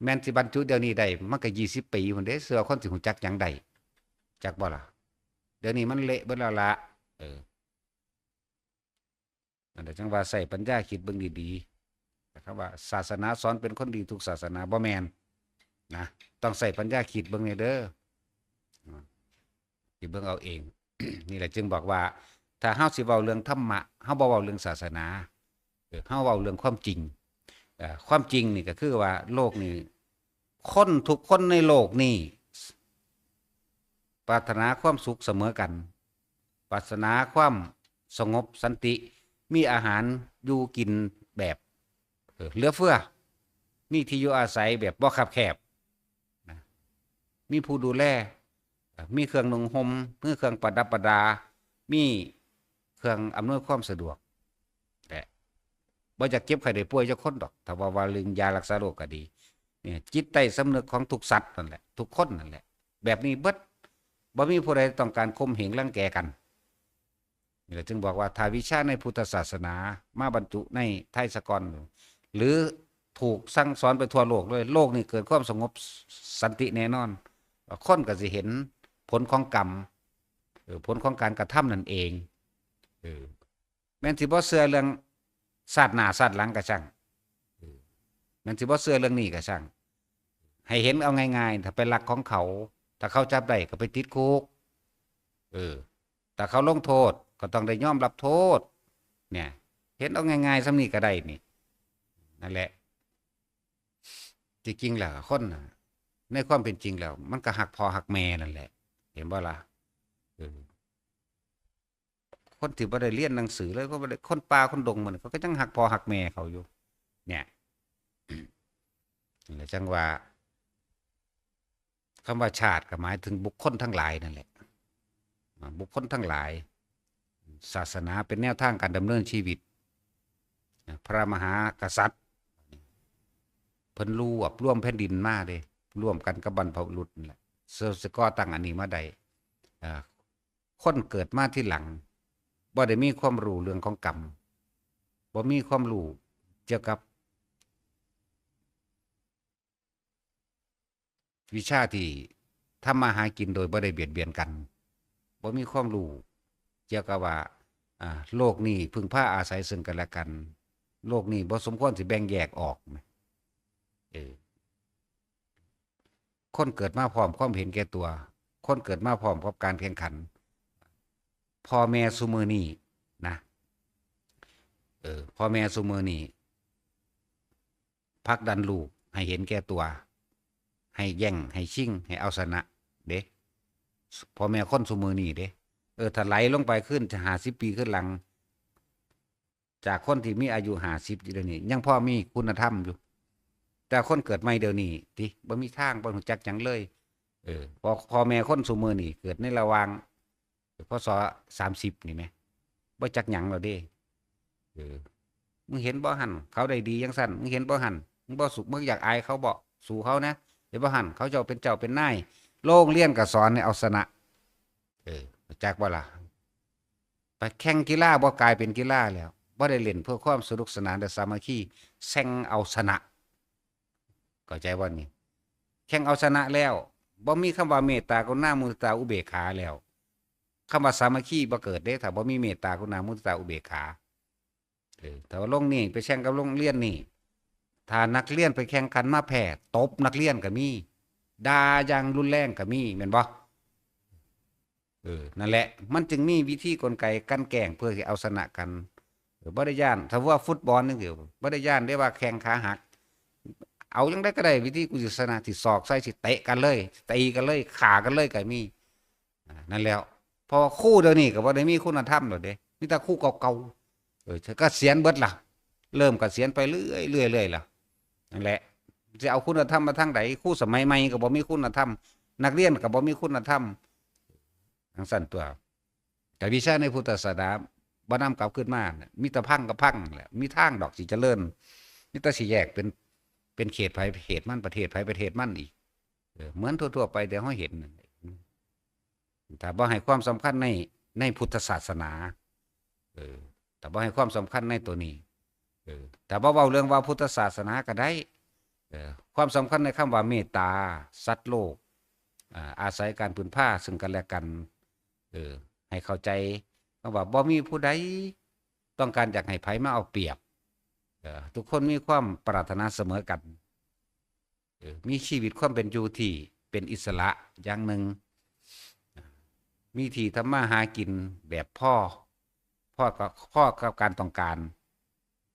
แม่นสิบรรจุเดี๋ยวนี้ได้ มันก็ยี่สิบปีพุ้นเด้ เชื่อคนสิรู้จักหยังได้ จักบ่ล่ะ เดี๋ยวนี้มันเละเบิดแล้วละ เออ นั่นแหละ จั่งว่าใช้ปัญญาคิดเบิ่งดีๆ นะครับว่าศาสนาสอนเป็นคนดีทุกศาสนา บ่แม่นนะ ต้องใช้ปัญญาคิดเบิ่งแหน่เด้อ อ่า คิดเบิ่งเอาเอง นี่แหละจึงบอกว่า ถ้าเฮาสิเว้าเรื่องธรรมะ เฮาบ่เว้าเรื่องศาสนา เออ เฮาเว้าเรื่องความจริง เอ่อ ความจริงนี่ก็คือว่าโลกนี้ คนทุกคนในโลกนี้ ปรารถนาความสุขเสมอกัน ปรารถนาความสงบสันติ มีอาหารอยู่กินแบบ เออ เหลือเฟือ มีที่อยู่อาศัยแบบบ่คับแคบนะ มีผู้ดูแล มีเครื่องนุ่งห่ม มีเครื่องประดับประดา มีเครื่องอำนวยความสะดวก แต่บ่อยากเจ็บไข้ได้ป่วยจักคนดอก ถ้าว่า ว่าเรื่องยารักษาโรคก็ดี เนี่ย จิตใต้สำนึกของทุกสัตว์นั่นแหละ ทุกคนนั่นแหละ แบบนี้เบิด บ่มีผู้ใดต้องการข่มเหงรังแกกัน นี่แหละจึงบอกว่าถ้าวิชาในพุทธศาสนามาบรรจุในไทยซะก่อน หรือถูกสั่งสอนไปทั่วโลกเลย โลกนี่เกิดความสงบสันติแน่นอน คนก็สิเห็นผลของกรรม เออ ผลของการกระทำนั่นเอง เออ แม่นสิบ่เชื่อเรื่องชาติหน้าชาติหลังก็ช่าง เออ แม่นสิบ่เชื่อเรื่องนี้ก็ช่าง ให้เห็นเอาง่ายๆ ถ้าไปลักของเขา ถ้าเขาจับได้ก็ไปติดคุก เออ ถ้าเขาลงโทษก็ต้องได้ยอมรับโทษ เนี่ย เห็นเอาง่ายๆ ส่ำนี้ก็ได้นี่ นั่นแหละ ที่จริงแล้วคนน่ะ ในความเป็นจริงแล้ว มันก็ฮักพ่อฮักแม่นั่นแหละ เห็นบ่ล่ะ เออ คนที่บ่ได้เรียนหนังสือเลย ก็บ่ได้ คนป่าคนดงมัน เขาก็ยังฮักพ่อฮักแม่เขาอยู่ เนี่ย นั่นแหละจั่งว่า คำว่าชาติก็หมายถึงบุคคลทั้งหลายนั่นแหละ อ่า บุคคลทั้งหลาย ศาสนาเป็นแนวทางการดำเนินชีวิต นะ พระมหากษัตริย์ เพิ่นรวบรวมแผ่นดินมาเด้ ร่วมกันกับบรรพบุรุษนั่นแหละ เส สิก่อตั้งอันนี้มาได้ อ่า คนเกิดมาทีหลัง บ่ได้มีความรู้เรื่องของกรรม บ่มีความรู้เกี่ยวกับวิชาที่ทำมาหากินโดยบ่ได้เบียดเบียนกัน บ่มีความรู้เกี่ยวกับว่า อ่า โลกนี้พึ่งพาอาศัยซึ่งกันและกัน โลกนี้บ่สมควรสิแบ่งแยกออกนะ เออ คนเกิดมาพร้อมความเห็นแก่ตัว คนเกิดมาพร้อมกับการแข่งขัน พ่อแม่ซุมื้อนี้นะ เออ พ่อแม่ซุมื้อนี้ผลักดันลูกให้เห็นแก่ตัว ให้แย่ง ให้ชิง ให้เอาชนะ เด้ พ่อแม่คนซุมื้อนี้เด้ เออ ถ้าไหลลงไปขึ้นจะห้าสิบปีขึ้นหลัง จากคนที่มีอายุห้าสิบอยู่เดี๋ยวนี้ ยังพอมีคุณธรรมอยู่ แต่คนเกิดใหม่เดี๋ยวนี้ติ บ่มีทาง บ่รู้จักหยังเลย เออ พอ พ่อแม่คนซุมื้อนี้เกิดในระหว่าง พ.ศ. สามสิบนี่แหม บ่จักหยังแล้วเด้ เออ มึงเห็นบ่หั่น เขาได้ดีจั่งซั้น มึงเห็นบ่หั่น มึงบ่สุข มึงอยากอายเขาบ่ สู้เขานะ เห็นบ่หั่น เขาเจ้าเป็นเจ้าเป็นนาย โรงเรียนก็สอนให้เอาชนะ เออ รู้จักบ่ล่ะ ไปแข่งกีฬาบ่กลายเป็นกีฬาแล้ว บ่ได้เล่นเพื่อความสนุกสนานและสามัคคี แข่งเอาชนะ เข้าใจบ่นี่ แข่งเอาชนะแล้ว บ่มีคำว่าเมตตากรุณามุทิตาอุเบกขาแล้ว คำว่าสามัคคีบ่เกิดเด้ ถ้าบ่มีเมตตากรุณามุทิตาอุเบกขา เออ ถ้าว่าโรงนี้ไปแข่งกับโรงเรียนนี่ ถ้านักเรียนไปแข่งขันมาแพ้ ตบนักเรียนก็มี ด่าอย่างรุนแรงก็มี แม่นบ่ เออ นั่นแหละ มันจึงมีวิธีกลไกกลั่นแกล้งเพื่อสิเอาชนะกัน เออ บ่ได้ย้าน ถ้าว่าฟุตบอลจั่งซี้ บ่ได้ย้านเด้ว่าแข้งขาหัก เอาจั่งใดก็ได้ วิธีกูสิชนะ สิศอกใส่ สิเตะกันเลย ตีกันเลย ฆ่ากันเลยก็มี อ่า นั่นแล้ว เพราะว่าครูเดี๋ยวนี้ก็บ่ได้มีคุณธรรมแล้วเด้ มีแต่ครูเก่าๆ เออ เกษียณเบิดล่ะ เริ่มเกษียณไปเรื่อยๆ เรื่อยๆ ล่ะ นั่นแหละ สิเอาคุณธรรมมาทางใด ครูสมัยใหม่ก็บ่มีคุณธรรม นักเรียนก็บ่มีคุณธรรม จั่งซั้นตั่ว แต่วิชาในพุทธศาสนาบ่นำกลับคืนมาน่ะ มีแต่พังกับพังแหละ มีทางดอกสิเจริญ มีแต่สิแยกเป็น เป็นเขตไผเขตมัน ประเทศไผประเทศมันอีก เออ เหมือนทั่วๆ ไปที่เฮาเห็นนั่นแหละ ถ้าบ่ให้ความสำคัญใน ในพุทธศาสนา เออ ถ้าบ่ให้ความสำคัญในตัวนี้ เออ ถ้าบ่เว้าเรื่องว่าพุทธศาสนาก็ได้ เออ ความสำคัญในคำว่าเมตตา สัตว์โลก อ่า อาศัยการพึ่งพาซึ่งกันและกัน เออ ให้เข้าใจคำว่าบ่มีผู้ใดต้องการอยากให้ไผมาเอาเปรียบ เออ ทุกคนมีความปรารถนาเสมอกัน เออ มีชีวิตความเป็นอยู่ที่เป็นอิสระอย่างหนึ่ง มีที่ทำมาหากินแบบพอ พอกับ พอกับการต้องการ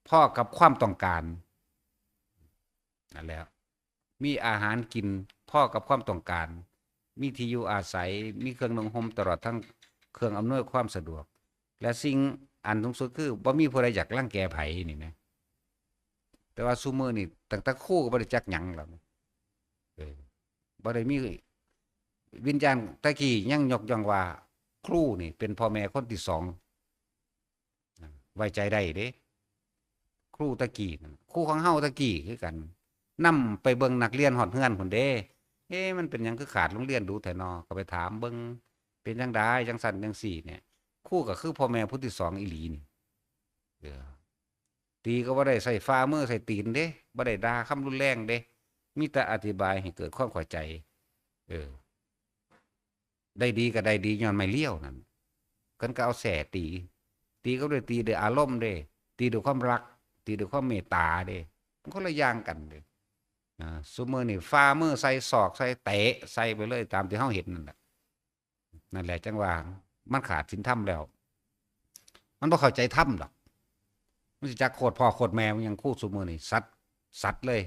พอกับความต้องการ นั่นแหละ มีอาหารกินพอกับความต้องการ มีที่อยู่อาศัย มีเครื่องนุ่งห่ม ตลอดทั้งเครื่องอำนวยความสะดวก และสิ่งอันสูงสุดคือบ่มีผู้ใดอยากรังแกไผนี่นะ แต่ว่าซุมื้อนี่ตั้งแต่ครูก็บ่ได้จักหยังแล้ว เออ บ่ได้มีวิญญาณ แต่กี้ยังยกย่องว่าครูนี่เป็นพ่อแม่คนที่สอง ไว้ใจได้เด้ ครูแต่กี้นั่น ครูของเฮาแต่กี้คือกัน นำไปเบิ่งนักเรียนฮอดเฮือนพุ้นเด้ เอ๊ะ มันเป็นหยังคือขาดโรงเรียนดูแท้นอ ก็ไปถามเบิ่ง เป็นจั่งใด จั่งซั้นจั่งซี้เนี่ย ครูก็คือพ่อแม่ผู้ที่สองอีหลีนี่ เออ ตีก็บ่ได้ใช้ฝ่ามือใช้ตีนเด้ บ่ได้ด่าคำรุนแรงเด้ มีแต่อธิบายให้เกิดความเข้าใจ เออ ได้ดีก็ได้ดีย้อนไม้เรียวนั่น เพิ่นก็เอาแส้ตี ตีก็บ่ได้ตีด้วยอารมณ์เด้ ตีด้วยความรัก ตีด้วยความเมตตาเด้ มันคนละอย่างกันเด้ อ่า ซุมื้อนี่ฝ่ามือใส่ ศอกใส่ เตะใส่ไปเลย ตามที่เฮาเห็นนั่นแหละ นั่นแหละจั่งว่ามันขาดศีลธรรมแล้ว มันบ่เข้าใจธรรมดอก มันสิจักโคตรพ่อโคตรแม่มันยังครูซุมื้อนี่ สัตว์ สัตว์เลย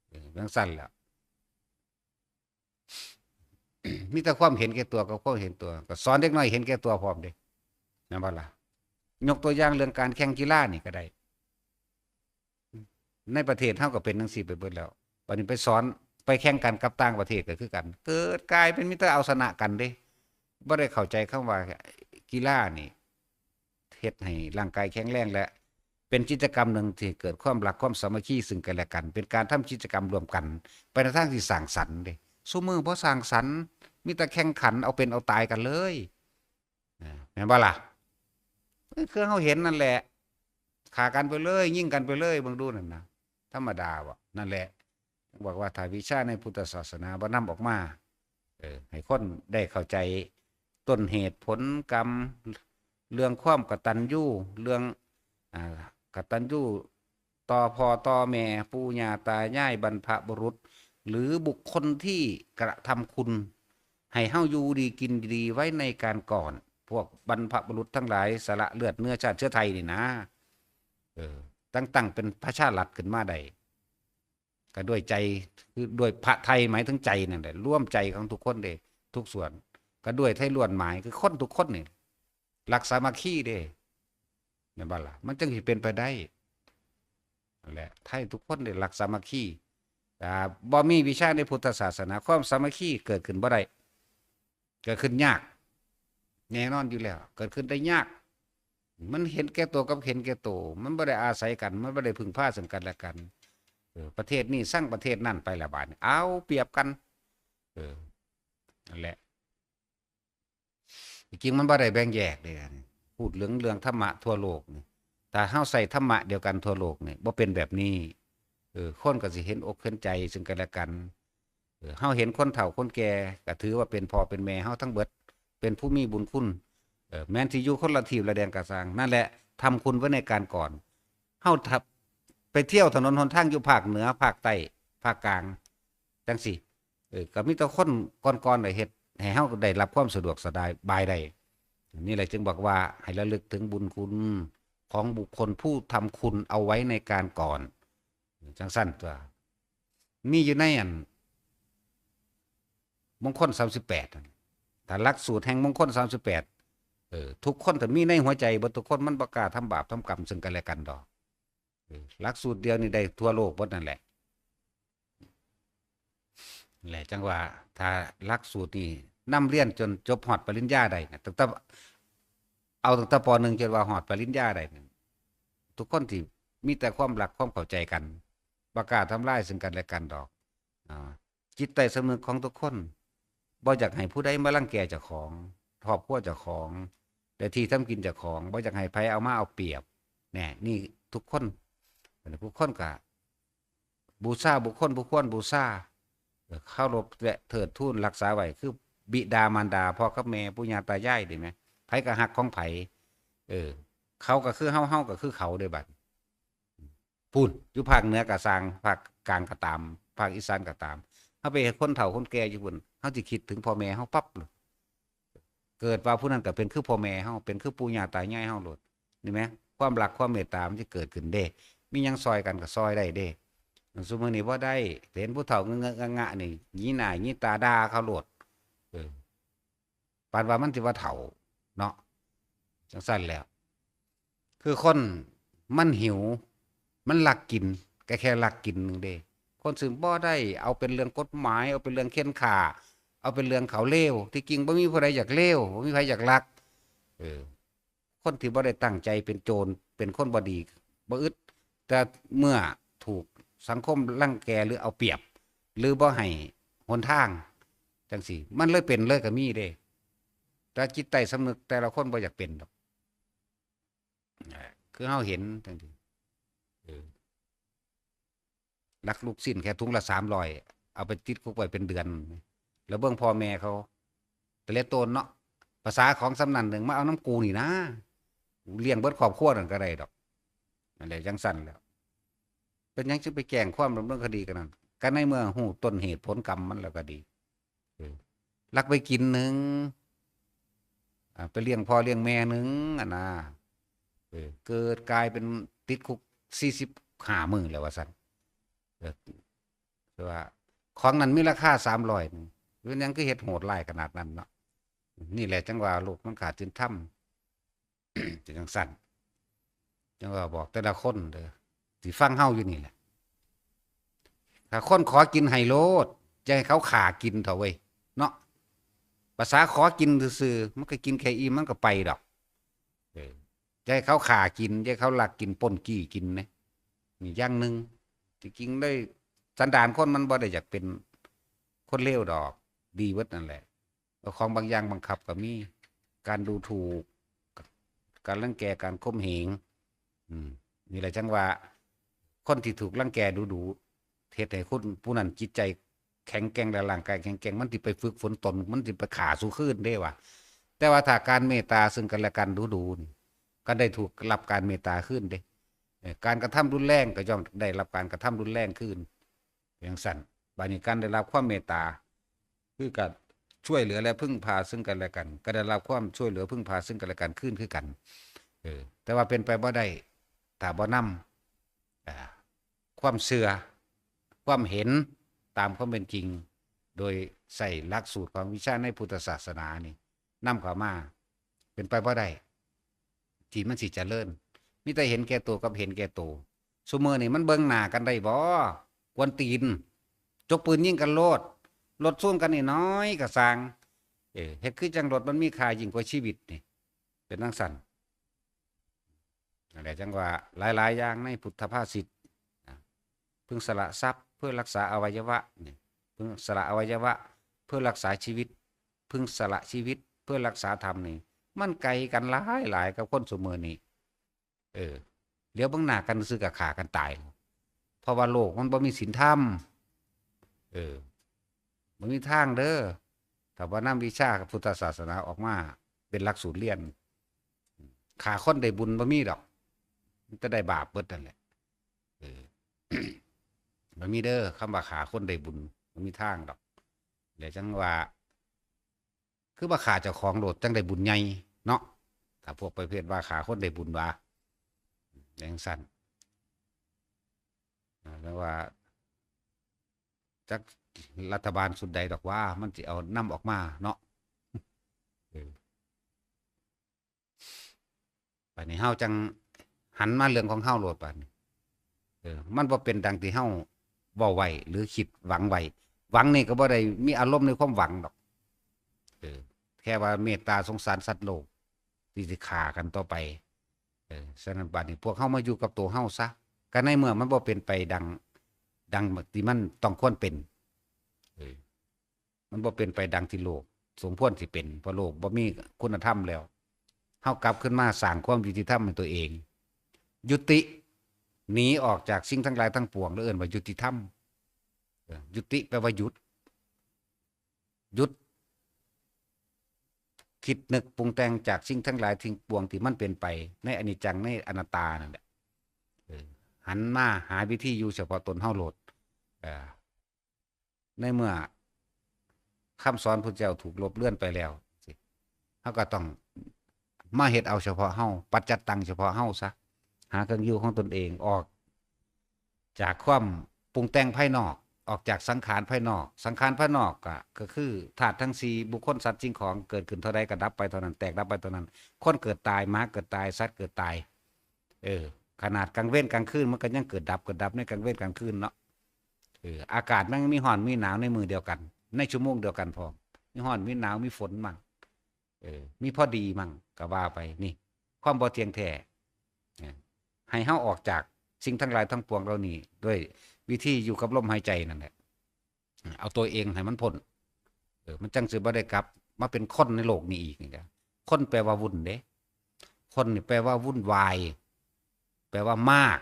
เออ จั่งซั้นแหละ มีแต่ความเห็นแก่ตัวกับความเห็นตัว ก็สอนเด็กน้อยเห็นแก่ตัวพร้อมเด้ แม่นบ่ล่ะ ยกตัวอย่างเรื่องการแข่งกีฬานี่ก็ได้ ในประเทศเฮาก็เป็นจั่งซี้ไปเบิดแล้ว บัดนี้ไปสอน ไปแข่งกันกับต่างประเทศก็คือกัน เกิดกลายเป็นมีแต่เอาชนะกันเด้ บ่ได้เข้าใจคำว่ากีฬานี่ เฮ็ดให้ร่างกายแข็งแรง และเป็นกิจกรรมหนึ่งที่เกิดความรักความสามัคคีซึ่งกันและกัน เป็นการทำกิจกรรมร่วมกัน ไปในทางที่สร้างสรรค์เด้ ซุมื้อบ่สร้างสรรค์ มีแต่แข่งขันเอาเป็นเอาตายกันเลย อ่า แม่นบ่ล่ะ คือเฮาเห็นนั่นแหละ ฆ่ากันไปเลย ยิงกันไปเลย เบิ่งดูนั่นนะ ธรรมดาบ่ นั่นแหละ บอกว่าถ้าวิชาในพุทธศาสนาบ่นำออกมา เออ ให้คนได้เข้าใจต้นเหตุผลกรรม เรื่องความกตัญญู เรื่อง อ่า กตัญญูต่อพ่อต่อแม่ ปู่ย่าตายาย บรรพบุรุษ หรือบุคคลที่กระทำคุณ ให้เฮาอยู่ดีกินดีไว้ในการก่อน พวกบรรพบุรุษทั้งหลาย สละเลือดเนื้อชาติเชื้อไทยนี่นะ เออ ตั้ง ตั้งเป็นประชารัฐขึ้นมาได้ ก็ด้วยใจ คือด้วยพระไทยหมายถึงใจนั่นแหละ รวมใจของทุกคนเด้ ทุกส่วน ก็ด้วยไทยล้วนหมาย คือคนทุกคนนี่ รักสามัคคีเด้ แม่นบ่ล่ะ มันจั่งสิเป็นไปได้ นั่นแหละ ให้ทุกคนได้รักสามัคคี อ่า บ่มีวิชาในพุทธศาสนา ความสามัคคีเกิดขึ้นบ่ได้ เกิดขึ้นยาก แน่นอนอยู่แล้ว เกิดขึ้นได้ยาก มันเห็นแก่ตัวกับเห็นแก่ตัว มันบ่ได้อาศัยกัน มันบ่ได้พึ่งพาซึ่งกันและกัน เออ ประเทศนี้ซังประเทศนั้นไปละบาดนี้ เอาเปรียบกัน เออ นั่นแหละ จริงๆมันบ่ได้แบ่งแยกเด้ พูดเรื่อง เรื่องธรรมะทั่วโลกนี่ ถ้าเฮาใช้ธรรมะเดียวกันทั่วโลกนี่ บ่เป็นแบบนี้ เออ คนก็สิเห็นอกเห็นใจซึ่งกันและกัน เออ เฮาเห็นคนเฒ่าคนแก่ ก็ถือว่าเป็นพ่อเป็นแม่เฮาทั้งเบิด เป็นผู้มีบุญคุณ เออ แม้นสิอยู่คนละทีบละแดนก็ซ่าง นั่นแหละ ทำคุณไว้ในการก่อน เฮาทับ ไปเที่ยวถนนหนทางอยู่ภาคเหนือ ภาคใต้ ภาคกลาง จั่งซี้ เออ ก็มีแต่คนก่อนๆ ได้เฮ็ด ให้เฮาได้รับความสะดวกสบายได้ นี่แหละจึงบอกว่าให้ระลึกถึงบุญคุณของบุคคลผู้ทำคุณเอาไว้ในการก่อน จั่งซั้นตั๊ว มีอยู่ในอัน มงคลสามสิบแปดนั่น ถ้าหลักสูตรแห่งมงคลสามสิบแปด เออ ทุกคนถ้ามีในหัวใจเบิดทุกคน มันบ่กล้าทำบาปทำกรรมซึ่งกันและกันดอก เออ หลักสูตรเดียวนี่ได้ทั่วโลกเบิดนั่นแหละ แหละจั่งว่า ถ้าหลักสูตรนี่นำเรียนจนจบฮอดปริญญาได้นะ ตั้งแต่ เอาตั้งแต่ ป.หนึ่ง จนว่าฮอดปริญญาได้นะ ทุกคนที่มีแต่ความรักความเข้าใจกัน บ่กล้าทำลายซึ่งกันและกันดอก อ่า จิตใต้สำนึกของทุกคน บ่อยากให้ผู้ใดมารังแกเจ้าของ ครอบครัวเจ้าของ และที่ทำกินเจ้าของ บ่อยากให้ไผเอามาเอาเปรียบ แน่ นี่ทุกคน ทุกคนก็บูชาบุคคลผู้ควรบูชา เออ เคารพและเทิดทูนรักษาไว้ คือบิดามารดา พ่อกับแม่ ปู่ย่าตายาย นี่แหม ไผก็ฮักของไผ เออ เขาก็คือเฮา เฮาก็คือเขาเด้บัด พู้น อยู่ภาคเหนือก็ซ่าง ภาคกลางก็ตาม ภาคอีสานก็ตาม เฮาไปเห็นคนเฒ่าคนแก่อยู่พู้น เฮาสิคิดถึงพ่อแม่เฮาปั๊บเลย เกิดว่าผู้นั้นก็เป็นคือพ่อแม่เฮา เป็นคือปู่ย่าตายายเฮาโลด นี่แหม ความรักความเมตตามันสิเกิดขึ้นเด้ มีหยังซ่อยกันก็ซ่อยได้เด้ ซุมื้อนี้บ่ได้ เห็นผู้เฒ่าเงอะๆงะๆนี่ หยีหน้าหยีตาด่าเขาโลด เออ ปานว่ามันสิว่าเฒ่าเนาะ จั่งซั้นแหล้ว คือคนมันหิว มันลักกิน ก็แค่ลักกินหนึ่งเด้ คนซึ่งบ่ได้เอาเป็นเรื่องกฎหมาย เอาเป็นเรื่องเฆ่นฆ่า เอาเป็นเรื่องเขาเลว ที่จริงบ่มีผู้ใดอยากเลว บ่มีไผอยากลัก เออ คนที่บ่ได้ตั้งใจเป็นโจร เป็นคนบ่ดี บ่อึด แต่เมื่อถูกสังคมรังแกหรือเอาเปรียบ หรือบ่ให้หนทาง จั่งซี้ มันเลยเป็นเลยก็มีเด้ แต่จิตใต้สำนึกแต่ละคนบ่อยากเป็นดอก เออ คือเฮาเห็นจั่งซี้ เออ ลักลูกชิ้นแค่ถุงละสามร้อย เอาไปติดคุกไว้เป็นเดือน แล้วเบิ่งพ่อแม่เขา แต่ละตนเนาะ ภาษาของส่ำนั้นหนึ่ง มาเอานำกูนี่นะ กูเลี้ยงเบิดครอบครัวนั่นก็ได้ดอก นั่นแหละ จั่งซั้นแหล้ว เป็นหยังจึงไปแจ้งความดำเนินคดีกันนั่น ก็ในเมื่อฮู้ต้นเหตุผลกรรมมันแล้วก็ดี เออ ลักไปกินหนึ่ง อ่า ไปเลี้ยงพ่อเลี้ยงแม่หนึ่ง หั่นนะ เออ เกิดกลายเป็นติดคุกสี่สิบห้ามื้อแล้วว่าซั่น เออ แต่ว่าของนั้นมีราคาสามร้อยหนึ่ง เป็นหยังคือเฮ็ดโหดร้ายขนาดนั้นเนาะ นี่แหละจั่งว่าโลกมันขาดศีลธรรม เป็นจั่งซั้น จั่งว่าบอกแต่ละคนเด้อ สิฟังเฮาอยู่นี่แหละ ถ้าคนขอกินให้โลด อย่าให้เขาฆ่ากินเถาะเว้ย เนาะ ภาษาขอกินซื่อๆ มันก็กินแค่อิ่มมันก็ไปดอก เออ อย่าให้เขาฆ่ากิน อย่าให้เขาลักกินปล้นจี้กินนะ นี่อย่างหนึ่ง ที่จริงได้ สันดานคนมันบ่ได้อยากเป็นคนเลวดอก ดีเบิดนั่นแหละ แล้วของบางอย่างบังคับก็มี การดูถูก การรังแก การข่มเหง อืม นี่แหละจั่งว่า คนที่ถูกรังแกดูๆ เฮ็ดให้คนผู้นั้นจิตใจแข็งแกร่งและร่างกายแข็งแกร่ง มันสิไปฝึกฝนตน มันสิไปฆ่าสู้คืนเด้ว่า แต่ว่าถ้าการเมตตาซึ่งกันและกันดูๆ นี่ ก็ได้ถูกรับการเมตตาคืนเด้ เอ่อ การกระทำรุนแรงก็ย่อมได้รับการกระทำรุนแรงคืน จั่งซั้น บาดนี้การได้รับความเมตตา คือการช่วยเหลือและพึ่งพาซึ่งกันและกัน ก็ได้รับความช่วยเหลือพึ่งพาซึ่งกันและกันคืนคือกัน เออ แต่ว่าเป็นไปบ่ได้ ถ้าบ่นำ อ่า ความเชื่อ ความเห็นตามความเป็นจริง โดยใช้หลักสูตรของวิชาในพุทธศาสนานี่นำเข้ามา เป็นไปบ่ได้ ที่มันสิเจริญ มีแต่เห็นแก่ตัวกับเห็นแก่ตัว ซุมื้อนี่มันเบิ่งหน้ากันได้บ่ กวนตีน จกปืนยิงกันโลด รถชนกันน้อยๆ ก็ซ่าง เออ เฮ็ดคือจั่งรถมันมีค่ายิ่งกว่าชีวิตนี่ เป็นจั่งซั้น นั่นแหละจั่งว่าหลายๆ อย่างในพุทธภาษิตนะ พึงสละทรัพย์เพื่อรักษาอวัยวะนี่ พึงสละอวัยวะเพื่อรักษาชีวิต พึงสละชีวิตเพื่อรักษาธรรมนี่ มันไกลกันหลายๆ กับคนซุมื้อนี้ เออ เหลียวเบิ่งหน้ากันซื่อก็ฆ่ากันตาย เพราะว่าโลกมันบ่มีศีลธรรม เออ บ่มีทางเด้อ ถ้าว่านำวิชาพุทธศาสนาออกมาเป็นหลักสูตรเรียน ฆ่าคนได้บุญบ่มีดอก มันจะได้บาปเบิดนั่นแหละ เออ บ่มีเด้อ คำว่าฆ่าคนได้บุญ บ่มีทางดอก แล้วจั่งว่า คือว่าฆ่าเจ้าของโลดจั่งได้บุญใหญ่เนาะ ถ้าพวกประเภทว่าฆ่าคนได้บุญว่า จั่งซั้น อ่า แล้วว่า จักรัฐบาลชุดใดดอกว่า มันสิเอานำออกมาเนาะ เออ บัดนี้เฮาจั่งหันมาเรื่องของเฮาโลดบัดนี้ เออ มันบ่เป็นดังที่เฮาเว้าไว้หรือคิดหวังไว้ หวังนี่ก็บ่ได้มีอารมณ์ในความหวังดอก เออ แค่ว่าเมตตาสงสารสัตว์โลก ที่สิฆ่ากันต่อไป เออ ฉะนั้นบัดนี้พวกเฮามาอยู่กับตัวเฮาซะ ก็ในเมื่อมันบ่เป็นไปดัง ดังที่มันต้องควรเป็น เออ มันบ่เป็นไปดังที่โลกสมควรสิเป็น เพราะโลกบ่มีคุณธรรมแล้ว เฮากลับขึ้นมาสร้างความยุติธรรมให้ตัวเอง ยุติ หนีออกจากสิ่งทั้งหลายทั้งปวง แล้วเอิ้นว่ายุติธรรม เออ ยุติแปลว่าหยุด หยุด คิดนึกปรุงแต่งจากสิ่งทั้งหลายทั้งปวงที่มันเป็นไปในอนิจจัง ในอนัตตานั่นแหละ เออ หันมาหาวิธีอยู่เฉพาะตนเฮาโลด เออ ในเมื่อคำสอนพุทธเจ้าถูกลบเลือนไปแล้ว เฮาก็ต้องมาเฮ็ดเอาเฉพาะเฮา ปัจจัตตังเฉพาะเฮาซะ หาเครื่องอยู่ของตนเอง ออกจากความปรุงแต่งภายนอก ออกจากสังขารภายนอก สังขารภายนอกก็ ก็คือธาตุทั้งสี่ บุคคล สัตว์ สิ่งของ เกิดขึ้นเท่าใดก็ดับไปเท่านั้น แตกดับไปเท่านั้น คนเกิดตาย หมาเกิดตาย สัตว์เกิดตาย เออ ขนาดกลางเว้นกลางคืนมันก็ยังเกิดดับ เกิดดับในกลางเว้นกลางคืนเนาะ เออ อากาศมันมีร้อนมีหนาวในมื้อเดียวกัน ในชั่วโมงเดียวกันพร้อม มีร้อนมีหนาว มีฝนมั่ง เออ มีพอดีมั่ง ก็ว่าไป นี่ ความบ่เที่ยงแท้ นะ ให้เฮาออกจากสิ่งทั้งหลายทั้งปวงเหล่านี้ ด้วยวิธีอยู่กับลมหายใจนั่นแหละ เอาตัวเองให้มันพ้น เออ มันจั่งสิบ่ได้กลับมาเป็นคนในโลกนี้อีกนี่นะ คนแปลว่าวุ่นเด้ คนนี่แปลว่าวุ่นวาย แปลว่ามาก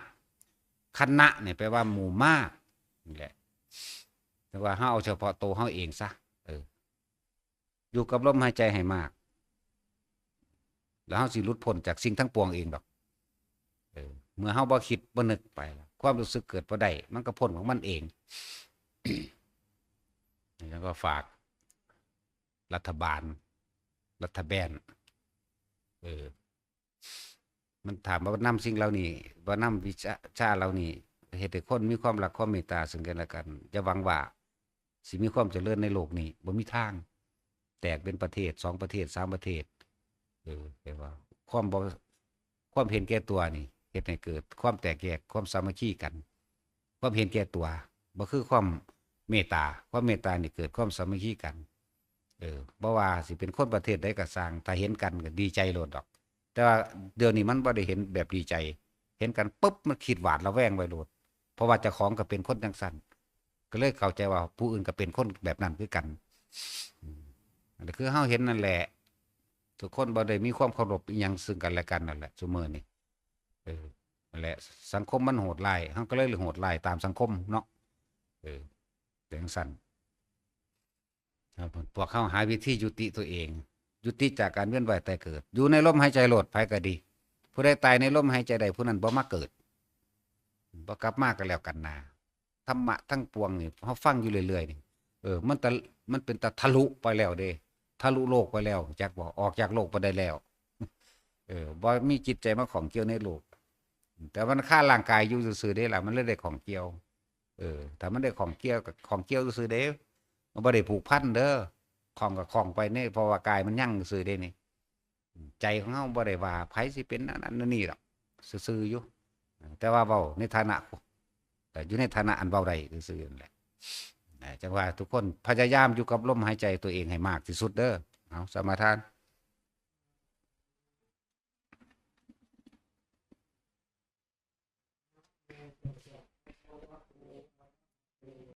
คณะเนี่ยแปลว่าหมู่มาก นี่แหละ แต่ว่าเฮาเอาเฉพาะตัวเฮาเองซะ เออ อยู่กับลมหายใจให้มาก แล้วเฮาสิหลุดพ้นจากสิ่งทั้งปวงเองดอก เออ เมื่อเฮาบ่คิดบ่นึกไป ความรู้สึกเกิดบ่ได้ มันก็พ้นของมันเอง แล้วก็ฝากรัฐบาล รัฐแบน เออ มันถามว่านำสิ่งเหล่านี้ ว่านำวิชา ชาเหล่านี้ เฮ็ดให้คนมีความรักความเมตตาซึ่งกันและกัน อย่าหวังว่าสิมีความเจริญในโลกนี้ บ่มีทาง แตกเป็นประเทศ สองประเทศ สามประเทศ เออ แต่ว่าความบ่ ความเห็นแก่ตัวนี่ เฮ็ดให้เกิดความแตกแยก ความสามัคคีกัน ความเห็นแก่ตัว บ่คือความเมตตา ความเมตตานี่เกิดความสามัคคีกัน เออ บ่ว่าสิเป็นคนประเทศใดก็ซ่าง ถ้าเห็นกันก็ดีใจโลดดอก แต่ว่าเดี๋ยวนี้มันบ่ได้เห็นแบบดีใจ เห็นกันปุ๊บมันคิดหวาดระแวงไว้โลด เพราะว่าเจ้าของก็เป็นคนจั่งซั้น ก็เลยเข้าใจว่าผู้อื่นก็เป็นคนแบบนั้นคือกัน อืม อันนี้คือเฮาเห็นนั่นแหละ ทุกคนบ่ได้มีความเคารพอิหยังซึ่งกันและกันนั่นแหละ ซุมื้อนี้ เออ นั่นแหละ สังคมมันโหดร้าย เฮาก็เลยโหดร้ายตามสังคมเนาะ เออ เป็นจั่งซั้น ครับ พวกเฮาหาวิธียุติตัวเอง ยุติจากการเวียนว่ายตายเกิด อยู่ในลมหายใจโลด ไผก็ดี ผู้ใดตายในลมหายใจใด ผู้นั้นบ่มาเกิด บ่กลับมาก็แล้วกันนา ธรรมะทั้งปวงนี่ เฮาฟังอยู่เรื่อยๆ นี่ เออ มันตะ มันเป็นตะทะลุไปแล้วเด้ ทะลุโลกไปแล้ว จักบ่ ออกจากโลกไปได้แล้ว เออ บ่มีจิตใจมาข้องเกี่ยวในโลก แต่มันคาร่างกายอยู่ซื่อๆ เด้ล่ะ มันเลยได้ข้องเกี่ยว เออ ถ้ามันได้ข้องเกี่ยวก็ข้องเกี่ยวซื่อๆ เด้ มันบ่ได้ผูกพันเด้อ ข้องก็ข้องไปนี่ เพราะว่ากายมันยังซื่อเด้นี่ ใจของเฮาบ่ได้ว่าไผสิเป็นอันนั้นอันนี้ดอก ซื่อๆอยู่ แต่ว่าเว้าในฐานะ แต่อยู่ในฐานะอันเว้าได้ซื่อๆนั่นแหละ นะ จังว่าทุกคนพยายามอยู่กับลมหายใจตัวเองให้มากที่สุดเด้อ เอา สมาทาน